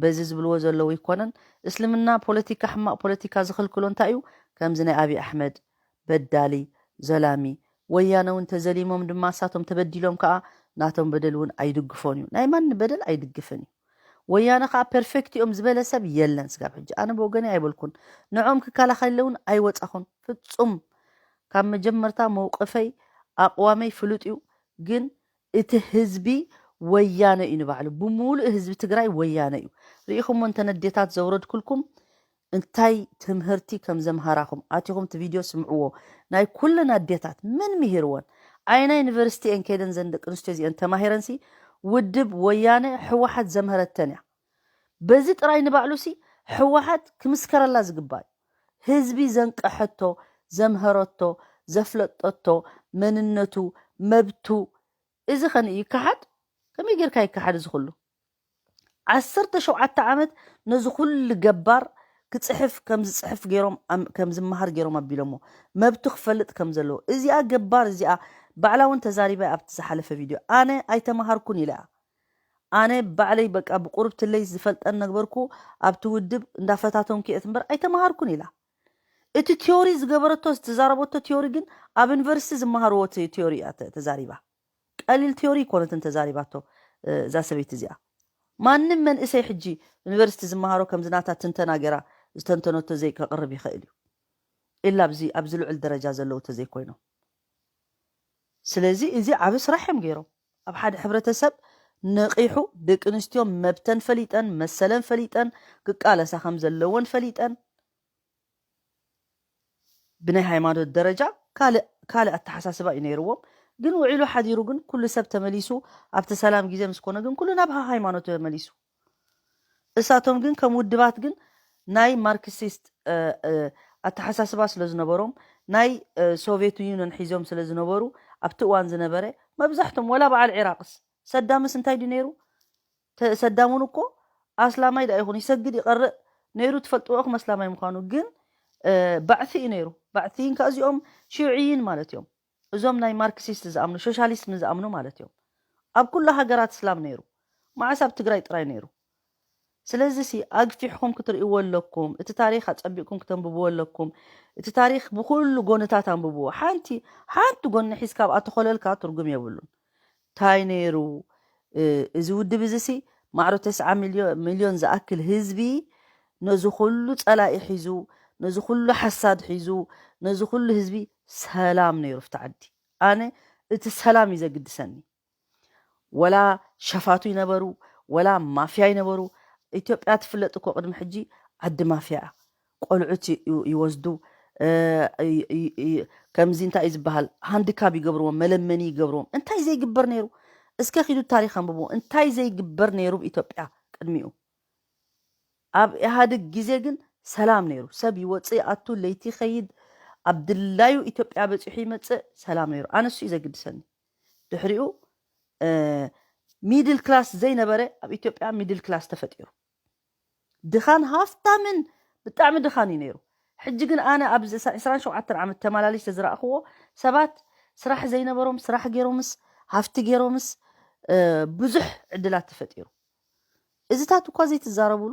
በዚ ዝብልዎ ዘለዉ ይኮነን። እስልምና ፖለቲካ፣ ሕማቕ ፖለቲካ ዝኽልክሎ እንታይ እዩ? ከምዚ ናይ ኣብይ ኣሕመድ በዳሊ፣ ዘላሚ፣ ወያነ እውን ተዘሊሞም ድማ እሳቶም ተበዲሎም ከዓ ናቶም በደል እውን ኣይድግፎን እዩ። ናይ ማን በደል ኣይድግፍን እዩ። ወያነ ከዓ ፐርፌክት እዮም ዝበለ ሰብ የለን ስጋብ ሕጂ። ኣነ ብወገነይ ኣይበልኩን። ንዖም ክከላኸለ እውን ኣይወፃኹን ፍፁም። ካብ መጀመርታ መውቀፈይ ኣቕዋመይ ፍሉጥ እዩ። ግን እቲ ህዝቢ ወያነ እዩ ንባዕሉ። ብምሉእ ህዝቢ ትግራይ ወያነ እዩ። ርኢኹሞ እንተ ነዴታት ዘውረድኩልኩም እንታይ ትምህርቲ ከም ዘምሃራኹም ኣቲኹም እቲ ቪድዮ ስምዕዎ። ናይ ኩለን ኣዴታት መን ምሂርወን? ኣየናይ ዩኒቨርሲቲ እየን ከይደን ዘን ደቂ ኣንስትዮ እዚአን ተማሂረንሲ ውድብ ወያነ ህወሓት ዘምሀረተን እያ። በዚ ጥራይ ንባዕሉሲ ህወሓት ክምስከረላ ዝግባእ እዩ። ህዝቢ ዘንቀሐቶ፣ ዘምሀረቶ፣ ዘፍለጠቶ መንነቱ፣ መብቱ፣ እዚ ኸን ይከሓድ? ከመይ ጌርካ ይከሓድ እዚ ኩሉ? ዓሰርተ ሸውዓተ ዓመት ነዚ ኩሉ ገባር ክፅሕፍ ከም ዝፅሕፍ ገይሮም ኣም- ከም ዝመሃር ገይሮም ኣቢሎሞ መብቱ ክፈልጥ ከም ዘለዎ። እዚኣ ገባር እዚኣ ባዕላ እውን ተዛሪባ ኣብቲ ዝሓለፈ ቪድዮ። ኣነ ኣይተመሃርኩን ኢለ እያ። ኣነ ባዕለይ በቃ ብቁርብትለይ ዝፈልጠን ነበርኩ። ኣብቲ ውድብ እንዳፈታተንኩ እየ እምበር ኣይተመሃርኩን ኢላ። እቲ ቲዮሪ ዝገበረቶ ዝተዛረበቶ ቲዮሪ ግን ኣብ ዩኒቨርሲቲ ዝመሃርዎ ቲ- ቲዮሪ እያ ተ- ተዛሪባ። ቀሊል ቲዮሪ ይኮነትን ተዛሪባቶ እዛ ሰበይቲ እዚኣ። ማንም መንእሰይ ሕጂ ዩኒቨርሲቲ ዝመሃሮ ከምዚ ናታ ትንተና ገይራ ዝተንተነቶ ዘይከቕርብ ይኽእል እዩ። ኢላ ኣብዚ ኣብዚ ልዑል ደረጃ ዘለዉ ተዘይኮይኖም። ስለዚ እዚ ዓቢ ስራሕ እዮም ገይሮም። ኣብ ሓደ ሕብረተሰብ ነቒሑ ደቂ ኣንስትዮ መብተን ፈሊጠን መሰለን ፈሊጠን ክቃለሳ ከም ዘለወን ፈሊጠን ብናይ ሃይማኖት ደረጃ ካልእ ካልእ ኣተሓሳስባ እዩ ነይርዎም። ግን ውዒሉ ሓዲሩ ግን ኩሉ ሰብ ተመሊሱ ኣብቲ ሰላም ግዜ ምስ ኮነ ግን ኩሉ ናብ ሃይማኖት ተመሊሱ። እሳቶም ግን ከም ውድባት ግን ናይ ማርክሲስት ኣተሓሳስባ ስለ ዝነበሮም ናይ ሶቪየት ዩኒየን ሒዞም ስለ ዝነበሩ ኣብቲ እዋን ዝነበረ መብዛሕቶም ወላ በዓል ዒራቅስ ሰዳምስ እንታይ ድዩ ነይሩ? ሰዳም እውን እኮ ኣስላማይ ዳ ይኹን ይሰግድ ይቐርእ ነይሩ ትፈልጥዎ ኢኹም ኣስላማይ ምዃኑ። ግን ባዕቲ እዩ ነይሩ። ባዕቲን ከዚኦም ሽዕይን ማለት እዮም። እዞም ናይ ማርክሲስት ዝኣምኑ ሶሻሊስት ንዝኣምኑ ማለት እዮም። ኣብ ኩሉ ሃገራት እስላም ነይሩ። መዓስ ኣብ ትግራይ ጥራይ ነይሩ? ስለዚ ሲ ኣግፊሕኩም ክትርእይዎ ኣለኩም። እቲ ታሪክ ኣጸቢቕኩም ክተንብብዎ ኣለኩም። እቲ ታሪክ ብኩሉ ጎንታት ኣንብብዎ። ሓንቲ ሓንቲ ጎኒ ሒዝካ ኣብኣ ተኾለልካ ትርጉም የብሉን። እንታይ ነይሩ እዚ ውድብ እዚ ሲ ማዕሮ ተስዓ ሚልዮን ዝኣክል ህዝቢ ነዚ ኩሉ ጸላኢ ሒዙ ነዚ ኩሉ ሓሳድ ሒዙ ነዚ ኩሉ ህዝቢ ሰላም ነይሩ ኣብቲ ዓዲ። ኣነ እቲ ሰላም እዩ ዘግድሰኒ። ወላ ሸፋቱ ይነበሩ ወላ ማፍያ ይነበሩ። ኢትዮጵያ ትፍለጥ እኮ ቅድሚ ሕጂ ዓዲ ማፍያ እያ። ቆልዑት ይወስዱ ከምዚ እንታይ እዩ ዝበሃል ሃንድካብ ይገብርዎም መለመኒ ይገብርዎም እንታይ ዘይግበር ነይሩ? እስከ ኪዱ ታሪክ ኣንብብዎ እንታይ ዘይግበር ነይሩ ብኢትዮጵያ ቅድሚኡ። ኣብ ኢህኣድግ ግዜ ግን ሰላም ነይሩ። ሰብ ይወፅእ ይኣቱ ለይቲ ይኸይድ ኣብ ድላዩ ኢትዮጵያ በፂሑ ይመፅእ ሰላም ነይሩ። ኣነሱ እዩ ዘግድሰኒ። ድሕሪኡ ሚድል ክላስ ዘይነበረ ኣብ ኢትዮጵያ ሚድል ክላስ ተፈጢሩ። ድኻን ሃፍታምን ብጣዕሚ ድኻን እዩ ነይሩ። ሕጂ ግን ኣነ ኣብዚ ዕስራን ሸውዓተን ዓመት ተመላሊሰ ዝረኣኽዎ ሰባት ስራሕ ዘይነበሮም ስራሕ ገይሮምስ ሃፍቲ ገይሮምስ ብዙሕ ዕድላት ተፈጢሩ። እዚታት እኳ ዘይትዛረቡሉ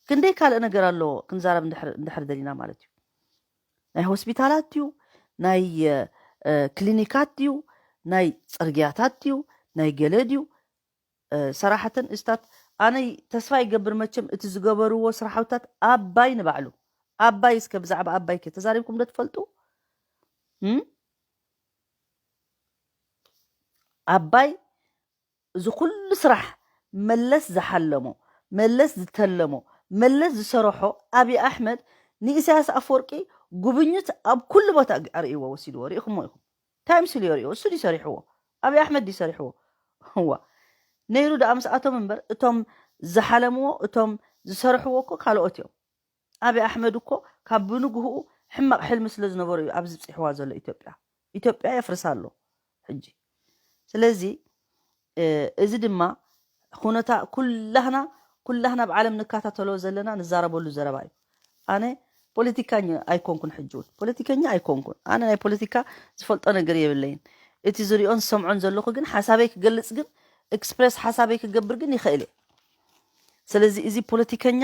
ክንደይ ካልእ ነገር ኣለዎ ክንዛረብ እንድሕር ደሊና ማለት እዩ። ናይ ሆስፒታላት ድዩ ናይ ክሊኒካት ድዩ ናይ ፅርግያታት ድዩ ናይ ገለ ድዩ ሰራሕተን እዚታት ኣነ ተስፋ ይገብር መቸም እቲ ዝገበርዎ ስራሕውታት ኣባይ ንባዕሉ ኣባይ እስከ ብዛዕባ ኣባይ ከ ተዛሪብኩም ዶ ትፈልጡ? ኣባይ እዚ ኩሉ ስራሕ መለስ ዝሓለሞ መለስ ዝተለሞ መለስ ዝሰረሖ ኣብይ ኣሕመድ ንኢሳያስ ኣፈወርቂ ጉብኝት ኣብ ኩሉ ቦታ ኣርእይዎ ወሲድዎ ሪኢኹሞ ኢኹም። እንታይ ምስሉ የርእዮ እሱ ድዩ ሰሪሕዎ? ኣብይ ኣሕመድ ድዩ ሰሪሕዎ? እዋ ነይሩ ደኣ ምስኣቶም እምበር እቶም ዝሓለምዎ እቶም ዝሰርሕዎ እኮ ካልኦት እዮም። ኣብይ ኣሕመድ እኮ ካብ ብንግህኡ ሕማቕ ሕልሚ ስለ ዝነበሮ እዩ ኣብዚ ብፂሕዋ ዘሎ ኢትዮጵያ። ኢትዮጵያ የፍርሳ ኣሎ ሕጂ። ስለዚ እዚ ድማ ኩነታ ኩላህና ኩላህና ኣብ ዓለም ንከታተሎ ዘለና ንዛረበሉ ዘረባ እዩ። ኣነ ፖለቲካኛ ኣይኮንኩን፣ ሕጂ እውን ፖለቲከኛ ኣይኮንኩን። ኣነ ናይ ፖለቲካ ዝፈልጦ ነገር የብለይን። እቲ ዝሪኦን ዝሰምዖን ዘለኹ ግን ሓሳበይ ክገልጽ ግን ኤክስፕረስ ሓሳበይ ክገብር ግን ይኽእል እየ። ስለዚ እዚ ፖለቲከኛ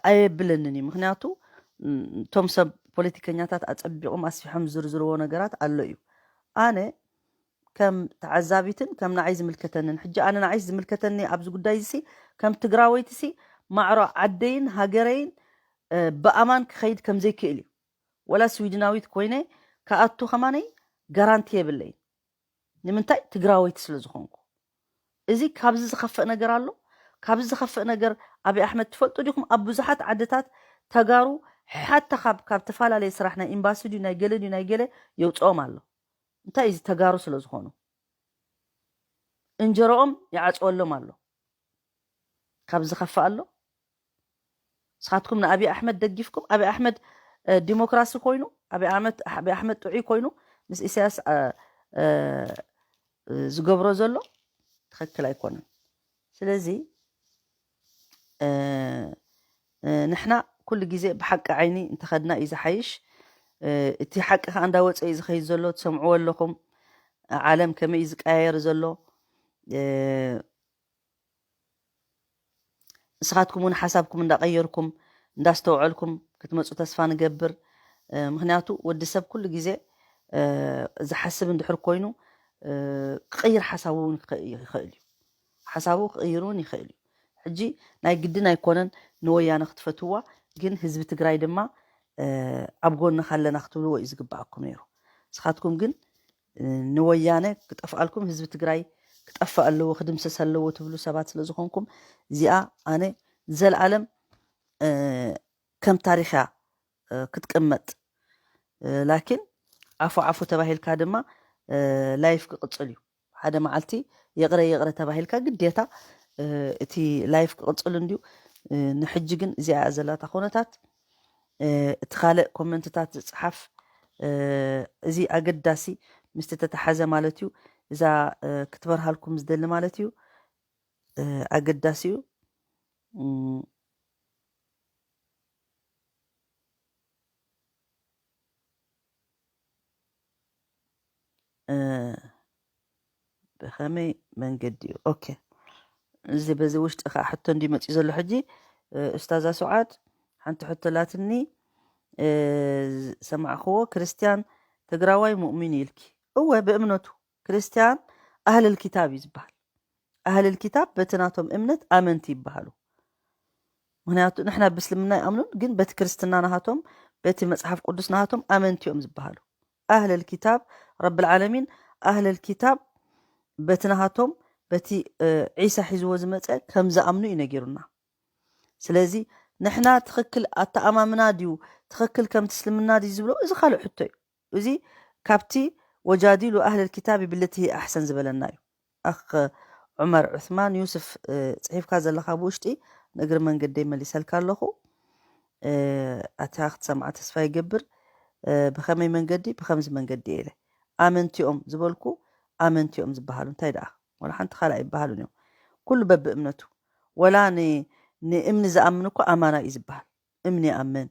ኣየብለንን እዩ። ምክንያቱ እቶም ሰብ ፖለቲከኛታት ኣጸቢቖም ኣስፊሖም ዝዝርዝርዎ ነገራት ኣሎ እዩ። ኣነ ከም ተዓዛቢትን ከም ንዓይ ዝምልከተንን፣ ሕጂ ኣነ ንዓይ ዝምልከተኒ ኣብዚ ጉዳይ እዚ ከም ትግራወይቲ ሲ ማዕሮ ዓደይን ሃገረይን ብኣማን ክኸይድ ከም ዘይክእል እዩ። ወላ ስዊድናዊት ኮይነ ክኣቱ ከማነይ ጋራንቲ የብለይን። ንምንታይ? ትግራወይቲ ስለ ዝኾንኩ። እዚ ካብዚ ዝኸፍእ ነገር ኣሎ? ካብዚ ዝኸፍእ ነገር ኣብይ ኣሕመድ ትፈልጡ ዲኹም? ኣብ ብዙሓት ዓድታት ተጋሩ ሓታ ካብ ካብ ተፈላለየ ስራሕ ናይ ኤምባሲ ድዩ ናይ ገለ ድዩ ናይ ገለ የውፅኦም ኣሎ። እንታይ እዚ ተጋሩ ስለ ዝኾኑ እንጀሮኦም ይዓፅወሎም ኣሎ። ካብ ዝኸፍእ ኣሎ? ንስኻትኩም ንኣብይ ኣሕመድ ደጊፍኩም ኣብይ ኣሕመድ ዲሞክራሲ ኮይኑ ኣብይ ኣሕመድ ጥዑይ ኮይኑ ምስ ኢሳያስ ዝገብሮ ዘሎ ትኽክል ኣይኮነን። ስለዚ ንሕና ኩሉ ግዜ ብሓቂ ዓይኒ እንተኸድና እዩ ዝሓይሽ። እቲ ሓቂ ከዓ እንዳወፀ እዩ ዝኸይድ ዘሎ፣ ትሰምዕዎ ኣለኹም። ዓለም ከመይ እዩ ዝቀያየር ዘሎ። ንስኻትኩም እውን ሓሳብኩም እንዳቐየርኩም እንዳስተውዐልኩም ክትመፁ ተስፋ ንገብር። ምክንያቱ ወዲ ሰብ ኩሉ ግዜ ዝሓስብ እንድሕር ኮይኑ ክቕይር ሓሳቡ እውን ይኽእል እዩ። ሓሳቡ ክቕይር እውን ይኽእል እዩ። ሕጂ ናይ ግድን ኣይኮነን ንወያነ ክትፈትዋ፣ ግን ህዝቢ ትግራይ ድማ ኣብ ጎንኻ ኣለና ክትብልዎ እዩ ዝግባኣኩም ነይሩ። ንስኻትኩም ግን ንወያነ ክጠፍኣልኩም ህዝቢ ትግራይ ክጠፍእ ኣለዎ ክድምሰስ ኣለዎ ትብሉ ሰባት ስለ ዝኾንኩም እዚኣ ኣነ ዘልኣለም ከም ታሪኽያ ክትቅመጥ ላኪን ዓፉ ዓፉ ተባሂልካ ድማ ላይፍ ክቕፅል እዩ። ሓደ መዓልቲ ይቕረ ይቕረ ተባሂልካ ግዴታ እቲ ላይፍ ክቕፅል እንድዩ። ንሕጂ ግን እዚኣ ዘለታ ኩነታት እቲ ካልእ ኮመንትታት ዝፅሓፍ እዚ ኣገዳሲ ምስቲ ተተሓዘ ማለት እዩ። እዛ ክትበርሃልኩም ዝደሊ ማለት እዩ። ኣገዳሲ እዩ። ብኸመይ መንገዲ እዩ? ኦኬ፣ እዚ በዚ ውሽጢ ከዓ ሕቶ እንዲ መፅዩ ዘሎ ሕጂ ኡስታዛ ሱዓድ ሓንቲ ሕቶ ላትኒ ሰማዕክዎ። ክርስትያን ትግራዋይ ሙእሚን ኢልኪ? እወ፣ ብእምነቱ ክርስትያን ኣህለል ኪታብ እዩ ዝበሃል። ኣህለል ኪታብ በቲ ናቶም እምነት ኣመንቲ ይበሃሉ። ምክንያቱ ንሕና ብእስልምና ይኣምኑን ግን በቲ ክርስትና ናሃቶም በቲ መፅሓፍ ቅዱስ ናሃቶም ኣመንቲ እዮም ዝበሃሉ። ኣህለል ኪታብ ረብል ዓለሚን ኣህለል ኪታብ በቲ ናሃቶም በቲ ዒሳ ሒዝዎ ዝመፀ ከም ዝኣምኑ እዩ ነጊሩና። ስለዚ ንሕና ትኽክል ኣተኣማምና ድዩ ትኽክል ከምቲ እስልምና ድዩ ዝብሎ እዚ ካልእ ሕቶ እዩ። እዚ ካብቲ ወጃዲሉ ኣህለል ኪታብ ብለቲ ኣሕሰን ዝበለና እዩ። ኣኽ ዑመር ዑስማን ዩስፍ ጽሒፍካ ዘለኻ ብውሽጢ ንእግሪ መንገደይ መሊሰልካ ኣለኹ። ኣቲኻ ክትሰምዓ ተስፋ ይገብር። ብኸመይ መንገዲ? ብኸምዚ መንገዲ ኢለ ኣመንቲኦም ዝበልኩ ኣመንቲኦም ዝበሃሉ እንታይ ደኣ ወላ ሓንቲ ካልእ ኣይበሃሉን እዮም። ኩሉ በብእምነቱ ወላ ንእምኒ ዝኣምን እኮ ኣማና እዩ ዝበሃል። እምኒ ይኣምን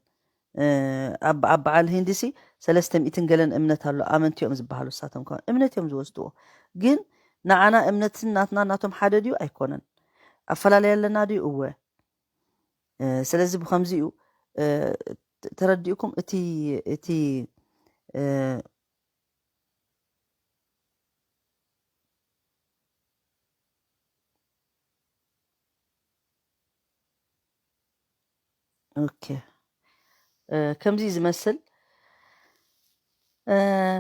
ኣብ በዓል ሂንዲ ሲ ሰለስተ ሚእትን ገለን እምነት ኣሎ ኣመንቲ እዮም ዝበሃሉ። እሳቶም ከ እምነት እዮም ዝወስድዎ። ግን ንዓና እምነትን ናትና ናቶም ሓደ ድዩ ኣይኮነን? ኣፈላለየ ኣለና ድዩ? እወ። ስለዚ ብከምዚ እዩ ተረዲእኩም እቲ እቲ ኦኬ ከምዚ ዝመስል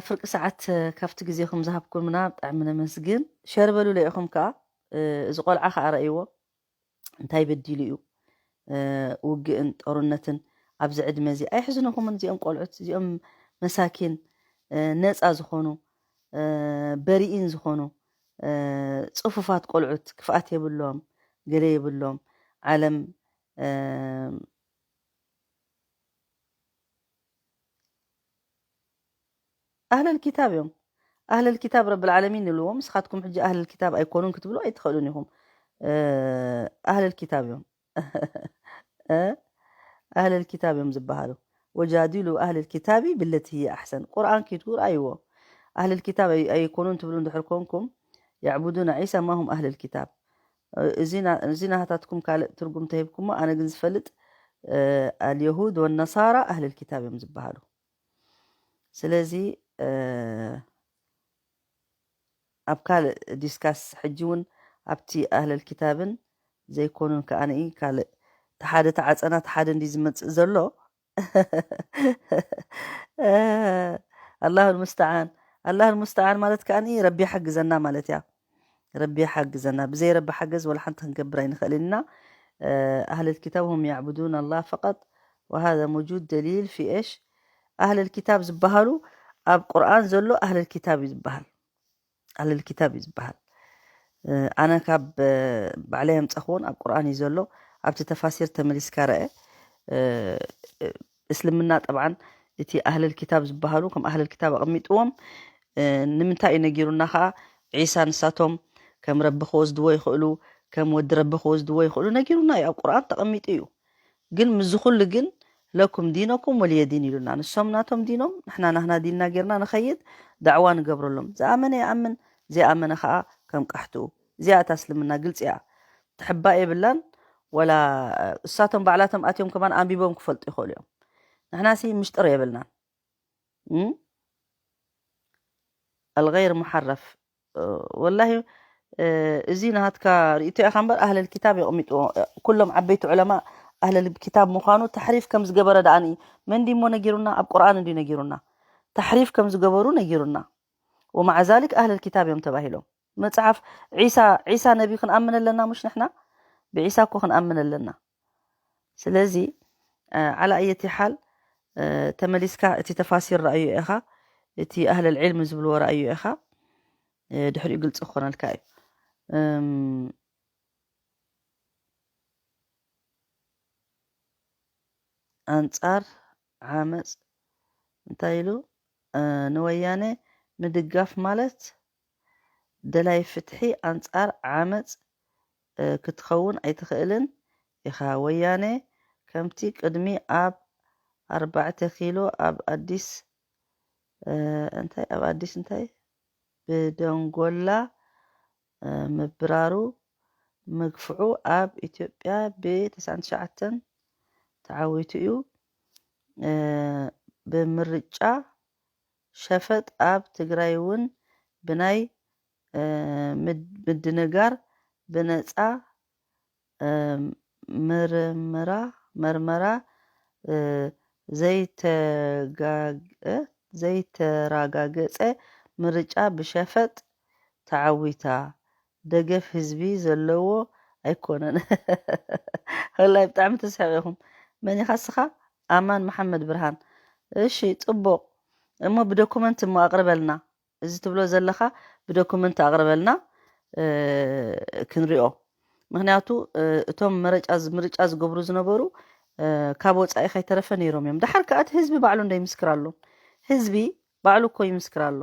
ፍርቂ ሰዓት ካብቲ ግዜኹም ዝሃብኩምና ብጣዕሚ ነመስግን። ሸር በሉ ለኢኹም ከዓ እዚ ቆልዓ ከዓ ረእይዎ እንታይ በዲሉ እዩ ውግእን ጦርነትን ኣብዚ ዕድመ እዚ ኣይሕዝንኹምን። እዚኦም ቆልዑት እዚኦም መሳኪን ነፃ ዝኾኑ በሪኢን ዝኾኑ ፅፉፋት ቆልዑት ክፍኣት የብሎም ገለ የብሎም ዓለም ኣህለል ኪታብ እዮም። ኣህለል ኪታብ ረብል ዓለሚን ንብልዎም፣ ንስኻትኩም ሕጂ ኣህለል ኪታብ ኣይኮኑን ክትብሉ ኣይትኽእሉን ኢኹም። ኣህለል ኪታብ እዮም። ኣህለል ኪታብ እዮም ዝበሃሉ። ወጃዲሉ ኣህለል ኪታቢ ብለቲ ህየ ኣሕሰን። ቁርኣን ኪድኩ ረኣይዎ። ኣህለል ኪታብ ኣይኮኑን ትብሉ እንድሕር ኮንኩም፣ ያዕቡዱና ዒሳ ማሁም ኣህለል ኪታብ። እዚ ናሃታትኩም ካልእ ትርጉም ተሂብኩሞ፣ ኣነ ግን ዝፈልጥ ኣልየሁድ ወነሳራ ኣህለል ኪታብ እዮም ዝበሃሉ። ስለዚ ኣብ ካልእ ዲስካስ ሕጂ እውን ኣብቲ ኣህለል ኪታብን ዘይኮኑን ከኣ ካልእ ተሓደ ተዓፀና ተሓደ እንዲ ዝመፅእ ዘሎ። ኣላሁ ልሙስተዓን። ኣላሁ ልሙስተዓን ማለት ከኣ ረቢ ሓግዘና ማለት እያ። ረቢ ሓግዘና። ብዘይ ረቢ ሓገዝ ወላ ሓንቲ ክንገብር ኣይንኽእልን ኢና። ኣህለል ኪታብ ሁም ያዕቡዱን ኣላህ ፈቀጥ ወሃዛ ሙጁድ ደሊል ፊ ኤሽ ኣህለል ኪታብ ዝበሃሉ ኣብ ቁርኣን ዘሎ ኣህለል ኪታብ እዩ ዝበሃል። ኣህለል ኪታብ እዩ ዝበሃል። ኣነ ካብ ባዕለይ ኣምፀኽዎን ኣብ ቁርኣን እዩ ዘሎ። ኣብቲ ተፋሲር ተመሊስካ ረአ። እስልምና ጠብዓን እቲ ኣህለል ኪታብ ዝበሃሉ ከም ኣህለል ኪታብ ኣቐሚጥዎም። ንምንታይ እዩ ነጊሩና ከዓ? ዒሳ ንሳቶም ከም ረቢ ክወስድዎ ይኽእሉ፣ ከም ወዲ ረቢ ክወስድዎ ይኽእሉ ነጊሩና እዩ። ኣብ ቁርኣን ተቐሚጡ እዩ። ግን ምዚ ኩሉ ግን ለኩም ዲነኩም ወልየ ዲን ኢሉና። ንሶም ናቶም ዲኖም፣ ንሕና ናህና ዲንና ጌርና ንኸይድ፣ ዳዕዋ ንገብረሎም። ዝኣመነ ይኣምን፣ ዘይኣመነ ኸዓ ከም ቃሕትኡ። እዚኣ እታ እስልምና ግልፂ እያ። ትሕባእ የብላን። ወላ እሳቶም ባዕላቶም ኣትዮም ከማን ኣንቢቦም ክፈልጡ ይኽእሉ እዮም። ንሕናሲ ምሽጥር የብልናን። ኣልገይር ሙሓረፍ። ወላሂ እዚ ናሃትካ ርእቶ ኢኻ እምበር ኣህለል ኪታብ የቕሚጥዎ። ኩሎም ዓበይቲ ዑለማ ኣህለል ኪታብ ምዃኑ ተሕሪፍ ከም ዝገበረ ደኣ ንኢ መን ድሞ ነጊሩና? ኣብ ቁርኣን እንዲ ነጊሩና። ተሕሪፍ ከም ዝገበሩ ነጊሩና። ወመዓ ዛሊክ ኣህለል ኪታብ እዮም ተባሂሎም። መጽሓፍ ዒሳ ዒሳ ነቢ ክንኣምን ኣለና፣ ሙሽ ንሕና ብዒሳ እኮ ክንኣምን ኣለና። ስለዚ ዓላ ኣየቲ ሓል ተመሊስካ እቲ ተፋሲር ረኣዩ ኢኻ፣ እቲ ኣህለል ዒልም ዝብልዎ ረኣዩ ኢኻ። ድሕሪኡ ግልፂ ክኾነልካ እዩ። ኣንጻር ዓመፅ እንታይ ኢሉ ንወያነ ምድጋፍ ማለት ደላይ ፍትሒ ኣንጻር ዓመፅ ክትኸውን ኣይትኽእልን ኢኻ። ወያነ ከምቲ ቅድሚ ኣብ ኣርባዕተ ኪሎ ኣብ ኣዲስ እንታይ ኣብ ኣዲስ እንታይ ብደንጎላ ምብራሩ ምግፍዑ ኣብ ኢትዮጵያ ብ ተስዓን ትሽዓተን ተዓዊቱ እዩ። ብምርጫ ሸፈጥ ኣብ ትግራይ እውን ብናይ ምድንጋር ብነፃ ምርምራ መርመራ ዘይተጋግአ ዘይተራጋገጸ ምርጫ ብሸፈጥ ተዓዊታ ደገፍ ህዝቢ ዘለዎ ኣይኮነን። ወላይ ብጣዕሚ ተስሕቕ ኢኹም። መን ኢኻ እስኻ? ኣማን መሓመድ ብርሃን። እሺ ጽቡቕ እሞ ብዶኩመንት እሞ ኣቕርበልና። እዚ ትብሎ ዘለኻ ብዶኩመንት ኣቕርበልና ክንሪኦ። ምክንያቱ እቶም መረጫ ምርጫ ዝገብሩ ዝነበሩ ካብ ወፃኢ ከይተረፈ ነይሮም እዮም። ድሓር ከዓ እቲ ህዝቢ ባዕሉ እንዶ ይምስክር ኣሎ። ህዝቢ ባዕሉ እኮ ይምስክር ኣሎ።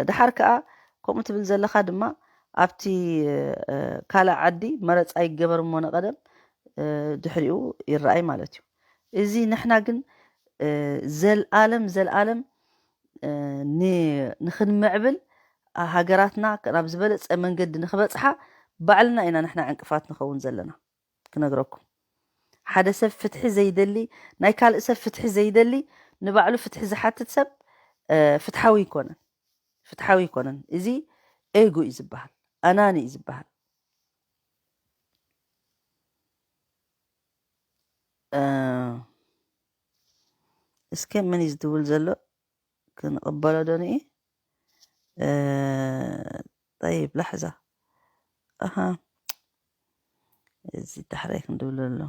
ድሓር ከዓ ከምኡ ትብል ዘለኻ ድማ ኣብቲ ካልእ ዓዲ መረፃ ይገበር እሞ ነቐደም ድሕሪኡ ይረኣይ ማለት እዩ። እዚ ንሕና ግን ዘልኣለም ዘልኣለም ንክንምዕብል ሃገራትና ናብ ዝበለፀ መንገዲ ንክበፅሓ ባዕልና ኢና ንሕና ዕንቅፋት ንኸውን ዘለና። ክነግረኩም ሓደ ሰብ ፍትሒ ዘይደሊ ናይ ካልእ ሰብ ፍትሒ ዘይደሊ ንባዕሉ ፍትሒ ዝሓትት ሰብ ፍትሓዊ ይኮነን። ፍትሓዊ ይኮነን። እዚ ኤጎ እዩ ዝበሃል፣ ኣናኒ እዩ ዝበሃል። እስከ መን እዩ ዝድውል ዘሎ? ክንቕበሎ ዶ ንኢ? ጠይብ ላሕዛ። ኣሃ፣ እዚ ዳሕራይ ክንድውል ኣሎ።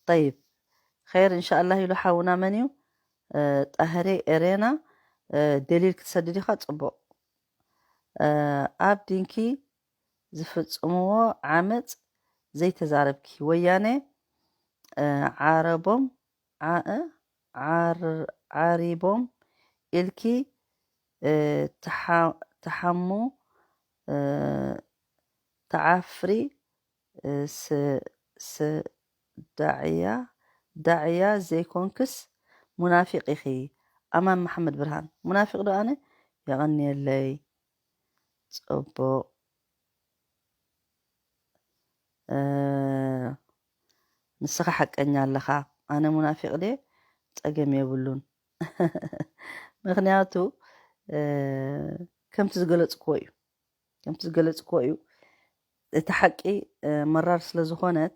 ጠይብ ኸይር እንሻኣላህ ኢሉ ሓውና መን እዩ? ጣህሬ ኤሬና ደሊል ክትሰድድ ኢኻ። ፅቡቕ። ኣብ ዲንኪ ዝፍፅምዎ ዓመፅ ዘይተዛረብኪ ወያነ ዓረቦም ዓእ ዓር- ዓሪቦም ኢልኪ ትሓሙ ትዓፍሪ ዳዕያ ዳዕያ ዘይኮንክስ ሙናፊቅ ኢኺ። ኣማን መሓመድ ብርሃን ሙናፊቅ ዶ ኣነ? የቐንየለይ። ጽቡቕ። ንስኻ ሓቀኛ ኣለኻ። ኣነ ሙናፊቕ ድየ? ጸገም የብሉን። ምኽንያቱ ከምቲ ዝገለጽክዎ እዩ። ከምቲ ዝገለጽክዎ እዩ። እቲ ሓቂ መራር ስለ ዝኾነት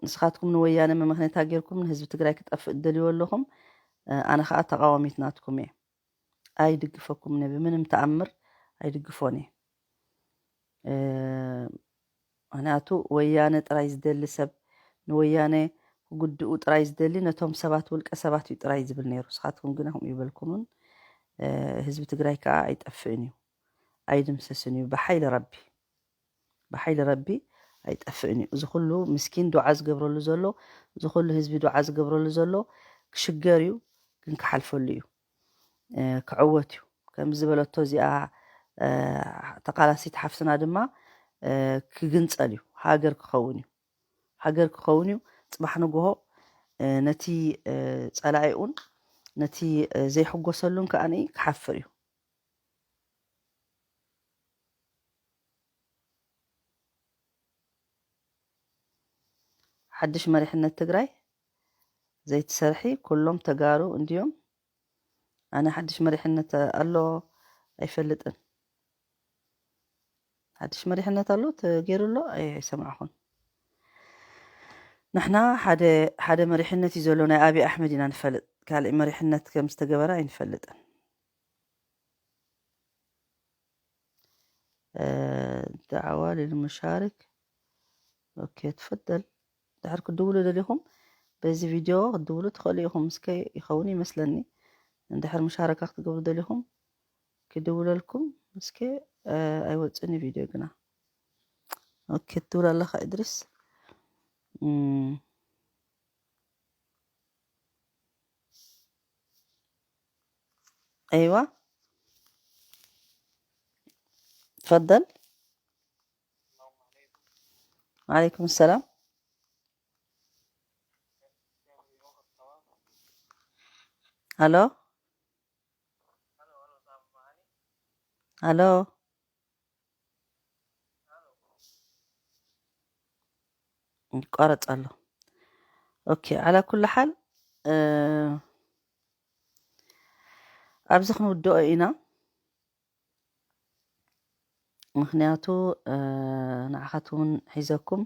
ንስኻትኩም ንወያነ መመኽነታ ጌርኩም ንህዝቢ ትግራይ ክጠፍእ ትደልይዎ ኣለኹም። ኣነ ኸዓ ተቓዋሚት ናትኩም እየ። ኣይድግፈኩም እየ፣ ብምንም ተኣምር ኣይድግፎን እየ። ምኽንያቱ ወያነ ጥራይ ዝደሊ ሰብ፣ ንወያነ ክጉድኡ ጥራይ ዝደሊ ነቶም ሰባት ውልቀ ሰባት እዩ ጥራይ ዝብል ነይሩ። ንስኻትኩም ግና ከምኡ ይበልኩምን። ህዝቢ ትግራይ ከዓ ኣይጠፍእን እዩ፣ ኣይድምሰስን እዩ ብሓይሊ ረቢ። ብሓይሊ ረቢ ኣይጠፍእን እዩ። እዚ ኩሉ ምስኪን ዱዓ ዝገብረሉ ዘሎ፣ እዚ ኩሉ ህዝቢ ዱዓ ዝገብረሉ ዘሎ ክሽገር እዩ፣ ግን ክሓልፈሉ እዩ። ክዕወት እዩ። ከምዚ ዝበለቶ እዚኣ ተቃላሲት ሓፍትና ድማ ክግንፀል እዩ፣ ሃገር ክኸውን እዩ። ሃገር ክኸውን እዩ። ፅባሕ ንግሆ ነቲ ፀላኢኡን ነቲ ዘይሕጎሰሉን ከዓኒ ክሓፍር እዩ። ሓድሽ መሪሕነት ትግራይ ዘይትሰርሒ ኩሎም ተጋሩ እንድዮም። ኣነ ሓድሽ መሪሕነት ኣሎ ኣይፈልጥን። ሓድሽ መሪሕነት ኣሎ ተገይሩ ኣሎ ኣይሰማዕኹን። ንሕና ሓደ ሓደ መሪሕነት እዩ ዘሎ፣ ናይ ኣብይ ኣሕመድ ኢና ንፈልጥ። ካልእ መሪሕነት ከም ዝተገበረ ኣይንፈልጥን። ዳዕዋ ልልሙሻርክ። ኦኬ፣ ትፈደል። ድሕር ክድውሉ ደሊኹም በዚ ቪድዮ ክትድውሉ ትኽእሉ ኢኹም። እስከ ይኸውን ይመስለኒ። እንድሕር ሙሻረካ ክትገብሩ ደሊኹም ክድውለልኩም። እስከ ኣይወፅእን ቪድዮ ግና። ኦኬ፣ ትድውል ኣለኻ እድሪስ። أيوة، تفضل. وعليكم السلام. ألو. ألو. ይቋረጽ ኣሎ። ኦኬ፣ ዓላ ኩሉ ሓል ኣብዚ ክንውድኦ ኢና። ምኽንያቱ ንዓኻትኩም ሒዘኩም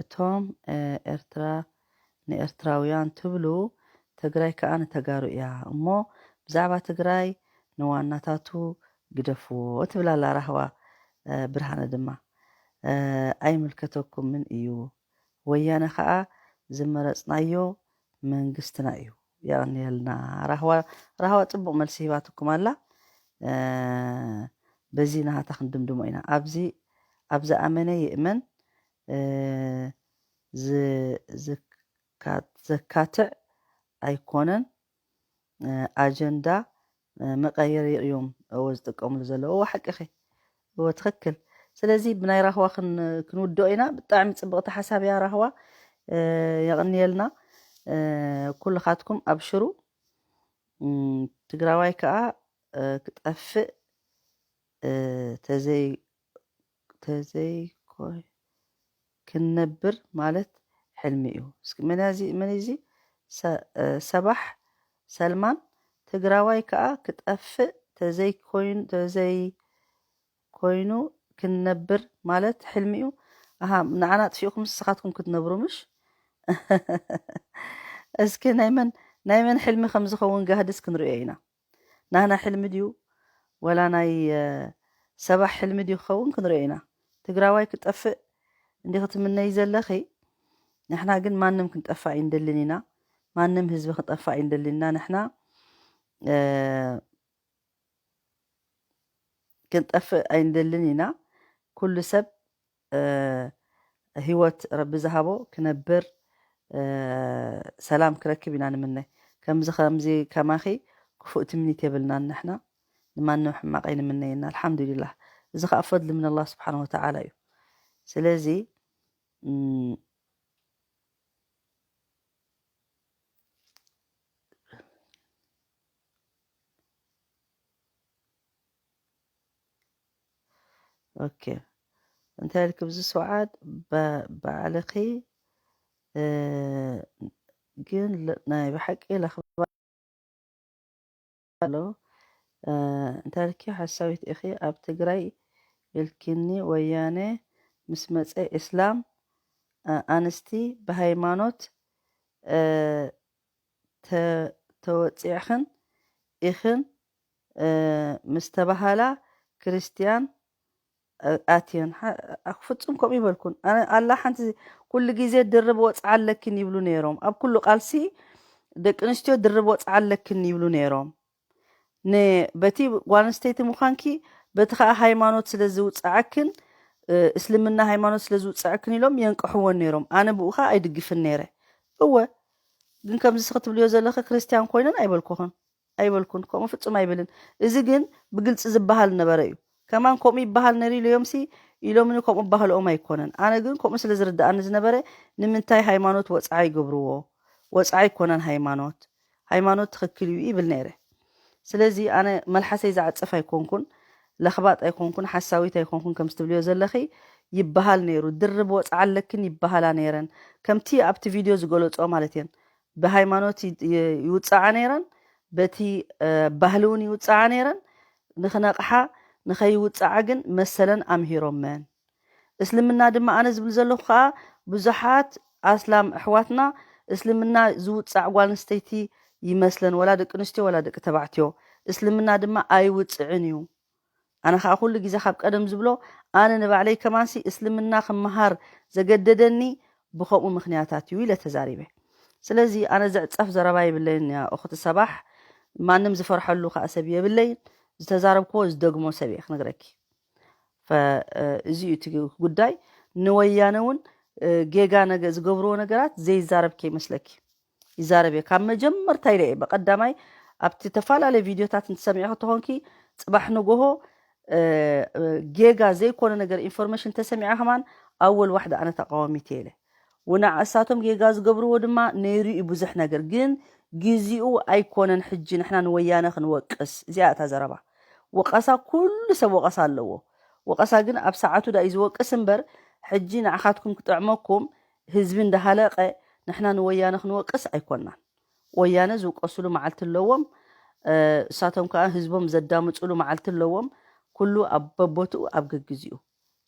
እቶም ኤርትራ ንኤርትራውያን ትብሉ ትግራይ ከኣ ንተጋሩ እያ እሞ ብዛዕባ ትግራይ ንዋናታቱ ግደፍዎ ትብል ኣላ ራህዋ። ብርሃነ ድማ ኣይምልከተኩምን እዩ፣ ወያነ ከኣ ዝመረጽናዮ መንግስትና እዩ። የቐንየልና። ራህዋ ራህዋ ጽቡቕ መልሲ ሂባትኩም ኣላ። በዚ ናሃታ ክንድምድሞ ኢና። ኣብዚ ኣብ ዝኣመነ ይእመን። ዘካትዕ ኣይኮነን። ኣጀንዳ መቀየሪ እዮም እዎ ዝጥቀምሉ ዘለዉ። እዎ ሓቅኺ፣ እዎ ትኽክል። ስለዚ ብናይ ራህዋ ክንውድኦ ኢና። ብጣዕሚ ፅብቕቲ ሓሳብ እያ ራህዋ። የቕንየልና ኩልኻትኩም ኣብሽሩ። ትግራዋይ ከዓ ክጠፍእ ተዘይ ተዘይኮይ ክንነብር ማለት ሕልሚ እዩ። እስኪ መን እዚ መን እዚ ሰባሕ ሰልማን ትግራዋይ ከዓ ክጠፍእ ተዘይኮይኑ ተዘይኮይኑ ክንነብር ማለት ሕልሚ እዩ። ኣሃ ንዓና ኣጥፊእኩም ንስኻትኩም ክትነብሩ ምሽ? እስኪ ናይ መን ናይ መን ሕልሚ ከም ዝኸውን ጋህድስ ክንሪኦ ኢና። ናህና ሕልሚ ድዩ ወላ ናይ ሰባሕ ሕልሚ ድዩ ክኸውን ክንሪኦ ኢና። ትግራዋይ ክጠፍእ እንዲኺ ትምነይ ዘለኺ? ንሕና ግን ማንም ክንጠፍእ ኣይንደልን ኢና። ማንም ህዝቢ ክጠፍእ ኣይንደልን ኢና። ንሕና ክንጠፍእ ኣይንደልን ኢና። ኩሉ ሰብ ህይወት ረቢ ዝሃቦ ክነብር፣ እ፣ ሰላም ክረክብ ኢና ንምነ። ከምዚ፣ ከምዚ ከማኺ ክፉእ ትምኒት የብልናን ንሕና። ንማንም ሕማቕ ኣይንምነየና። ኣልሓምዱሊላህ። እዚ ኸኣ ፈድሊ ምን ኣላህ ስብሓን ወተዓላ እዩ። ስለዚ፣ እም፣ ኦኬ። እንታይ ኢልኪ ብዚ ሰዓት ባ-፣ ባዕልኺ፣ እ፣ ግን ለ-፣ ናይ ብሓቂ ለኽባ ኣሎ። እ፣ እንታይ ኢልኪ ሓሳዊት ኢኺ ኣብ ትግራይ ኢልኪኒ፣ ወያነ ምስ መጸ እስላም፣ እ፣ ኣንስቲ ብሃይማኖት፣ እ፣ ተ-፣ ተወጺዕኽን ኢኽን፣ እ፣ ምስ ተባሃላ ክርስትያን፣ እ፣ ኣትየን። ሓ-፣ ኣ-፣ ፍጹም ከምኡ ይበልኩን። ኣነ ኣላ ሓንቲ ኩሉ ግዜ ድርብ ወጽዓ ኣለክን ይብሉ ነይሮም። ኣብ ኩሉ ቃልሲ ደቂ ኣንስትዮ ድርብ ወጽዓ ኣለክን ይብሉ ነይሮም። ን-፣ በቲ ጓል ኣንስተይቲ ምዃንኪ፣ በቲ ኸኣ ሃይማኖት ስለ ዝውጽዓክን፣ እ፣ እስልምና ሃይማኖት ስለ ዝውጽዓክን ኢሎም የንቅሕወን ነይሮም። ኣነ ብኡ ኸኣ ኣይድግፍን ነይረ። እወ፣ ግን ከምዚ እስኺ ትብልዮ ዘለኺ ክርስትያን ኮይነን ኣይበልኩኽን፣ ኣይበልኩን። ከምኡ ፍጹም ኣይብልን። እዚ ግን ብግልጺ ዝበሃል ነበረ እዩ። ከማን ከምኡ ይበሃል ነይሩ ኢለዮምሲ፣ ኢሎምኒ ከምኡ ባህልኦም ኣይኮነን። ኣነ ግን ከምኡ ስለ ዝርድኣኒ ዝነበረ፣ ንምንታይ ሃይማኖት ወጽዓ ይገብርዎ? ወጽዓ ኣይኮነን ሃይማኖት። ሃይማኖት ትኽክል እዩ ይብል ነይረ። ስለዚ ኣነ መልሓሰይ ዝዓጽፍ ኣይኮንኩን፣ ለኽባጥ ኣይኮንኩን፣ ሓሳዊት ኣይኮንኩን፣ ከምዚ ትብልዮ ዘለኺ ይበሃል ነይሩ። ድርብ ወጽዓ ኣለክን ይበሃላ ነይረን። ከምቲ ኣብቲ ቪድዮ ዝገለጾ ማለት እየን። ብሃይማኖት ይ-፣ ይ-፣ ይውጽዓ ነይረን፣ በቲ፣ እ፣ ባህሊ እውን ይውጽዓ ነይረን። ንኽነቕሓ፣ ንኸይውጽዓ ግን መሰለን ኣምሂሮመን። እስልምና ድማ ኣነ ዝብል ዘለኹ ኸኣ ብዙሓት ኣስላም ኣሕዋትና እስልምና ዝውጻዕ ጓል ኣንስተይቲ ይመስለን፣ ወላ ደቂ ኣንስትዮ ወላ ደቂ ተባዕትዮ። እስልምና ድማ ኣይውጽዕን እዩ። ኣነ ኸኣ ኩሉ ግዜ ካብ ቀደም ዝብሎ፣ ኣነ ንባዕለይ ከማንሲ እስልምና ክመሃር ዘገደደኒ ብኸምኡ ምኽንያታት እዩ ኢለ ተዛሪበ። ስለዚ ኣነ ዝዕጸፍ ዘረባ የብለይን፣ ያ እኽቲ ሰባሕ። ማንም ዝፈርሐሉ ኸኣ ሰብ የብለይን። ዝተዛረብክዎ ዝደግሞ ሰብ እየ ክነግረኪ። ፈ-፣ እ፣ እዚ እዩ እቲ ጉዳይ። ንወያነ እውን፣ እ፣ ጌጋ ነገ-፣ ዝገብርዎ ነገራት ዘይዛረብ ከይመስለኪ። ይዛረብ እየ። ካብ መጀመርታ ኢለ እየ። ብቐዳማይ ኣብቲ ተፈላለየ ቪድዮታት እንትሰሚዑ ክትኾንኪ፣ ጽባሕ ንጎሆ፣ እ፣ እ፣ ጌጋ ዘይኮነ ነገር ኢንፎርሜሽን ተሰሚዐ ከማን ኣወል ዋሕዳ ኣነ ተቃዋሚት እየ ኢለ። ውናዕ እሳቶም ጌጋ ዝገብርዎ ድማ ነይሩ እዩ ብዙሕ ነገር፣ ግን ግዜኡ ኣይኮነን ሕጂ ንሕና ንወያነ ክንወቅስ። እዚኣ እታ ዘረባ። ወቐሳ፣ ኩሉ ሰብ ወቐሳ ኣለዎ። ወቐሳ ግን ኣብ ሰዓቱ ዳ እዩ ዝወቅስ እምበር፣ ሕጂ ንዓኻትኩም ክጥዕመኩም ህዝቢ እንዳሃለቀ ንሕና ንወያነ ክንወቅስ ኣይኮናን። ወያነ ዝውቀሱሉ መዓልቲ ኣለዎም። እ፣ እሳቶም ከኣ ህዝቦም ዘዳምጹሉ መዓልቲ ኣለዎም። ኩሉ ኣብ በቦትኡ ኣብ ገግዚኡ።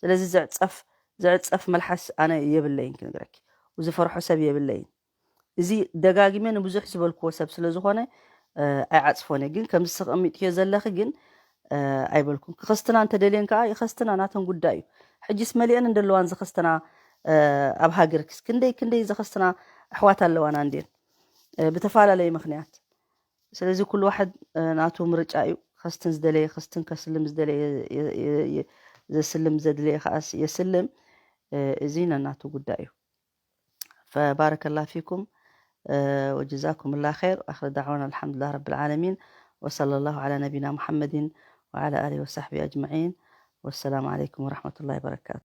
ስለዚ ዝዕጸፍ፣ ዝዕጸፍ መልሓስ ኣነ የብለይን ክነግረኪ። ዝፈርሖ ሰብ የብለይን። እዚ ደጋጊመ ንብዙሕ ዝበልክዎ ሰብ ስለ ዝኾነ፣ እ፣ ኣይዓጽፎን እየ። ግን ከምዚ ተቐሚጥዮ ዘለኺ ግን፣ እ፣ ኣይበልኩን። ክኸስትና እንተደልየን ከኣ ይኸስትና፣ ናተን ጉዳይ እዩ። ሕጂስ መሊአን እንደለዋን ዝኸስትና፣ እ፣ ኣብ ሃገርክስ ክንደይ ክንደይ ዝኸስትና ኣሕዋት ኣለዋና እንድየን፣ እ፣ ብተፈላለየ ምኽንያት። ስለዚ ኩሉ ዋሕድ፣ እ፣ ናቱ ምርጫ እዩ። ከስትን ዝደለየ ከስትን፣ ከስልም ዝደለየ የ-፣ የ-፣ የ-፣ ዘስልም ዘድለየ ከኣስ የስልም። እ፣ እዚ ነናቱ ጉዳይ እዩ። فبارك الله فيكم، آه، وجزاكم الله خير، وآخر دعوانا الحمد لله رب العالمين، وصلى الله على نبينا محمد وعلى آله وصحبه أجمعين، والسلام عليكم ورحمة الله وبركاته.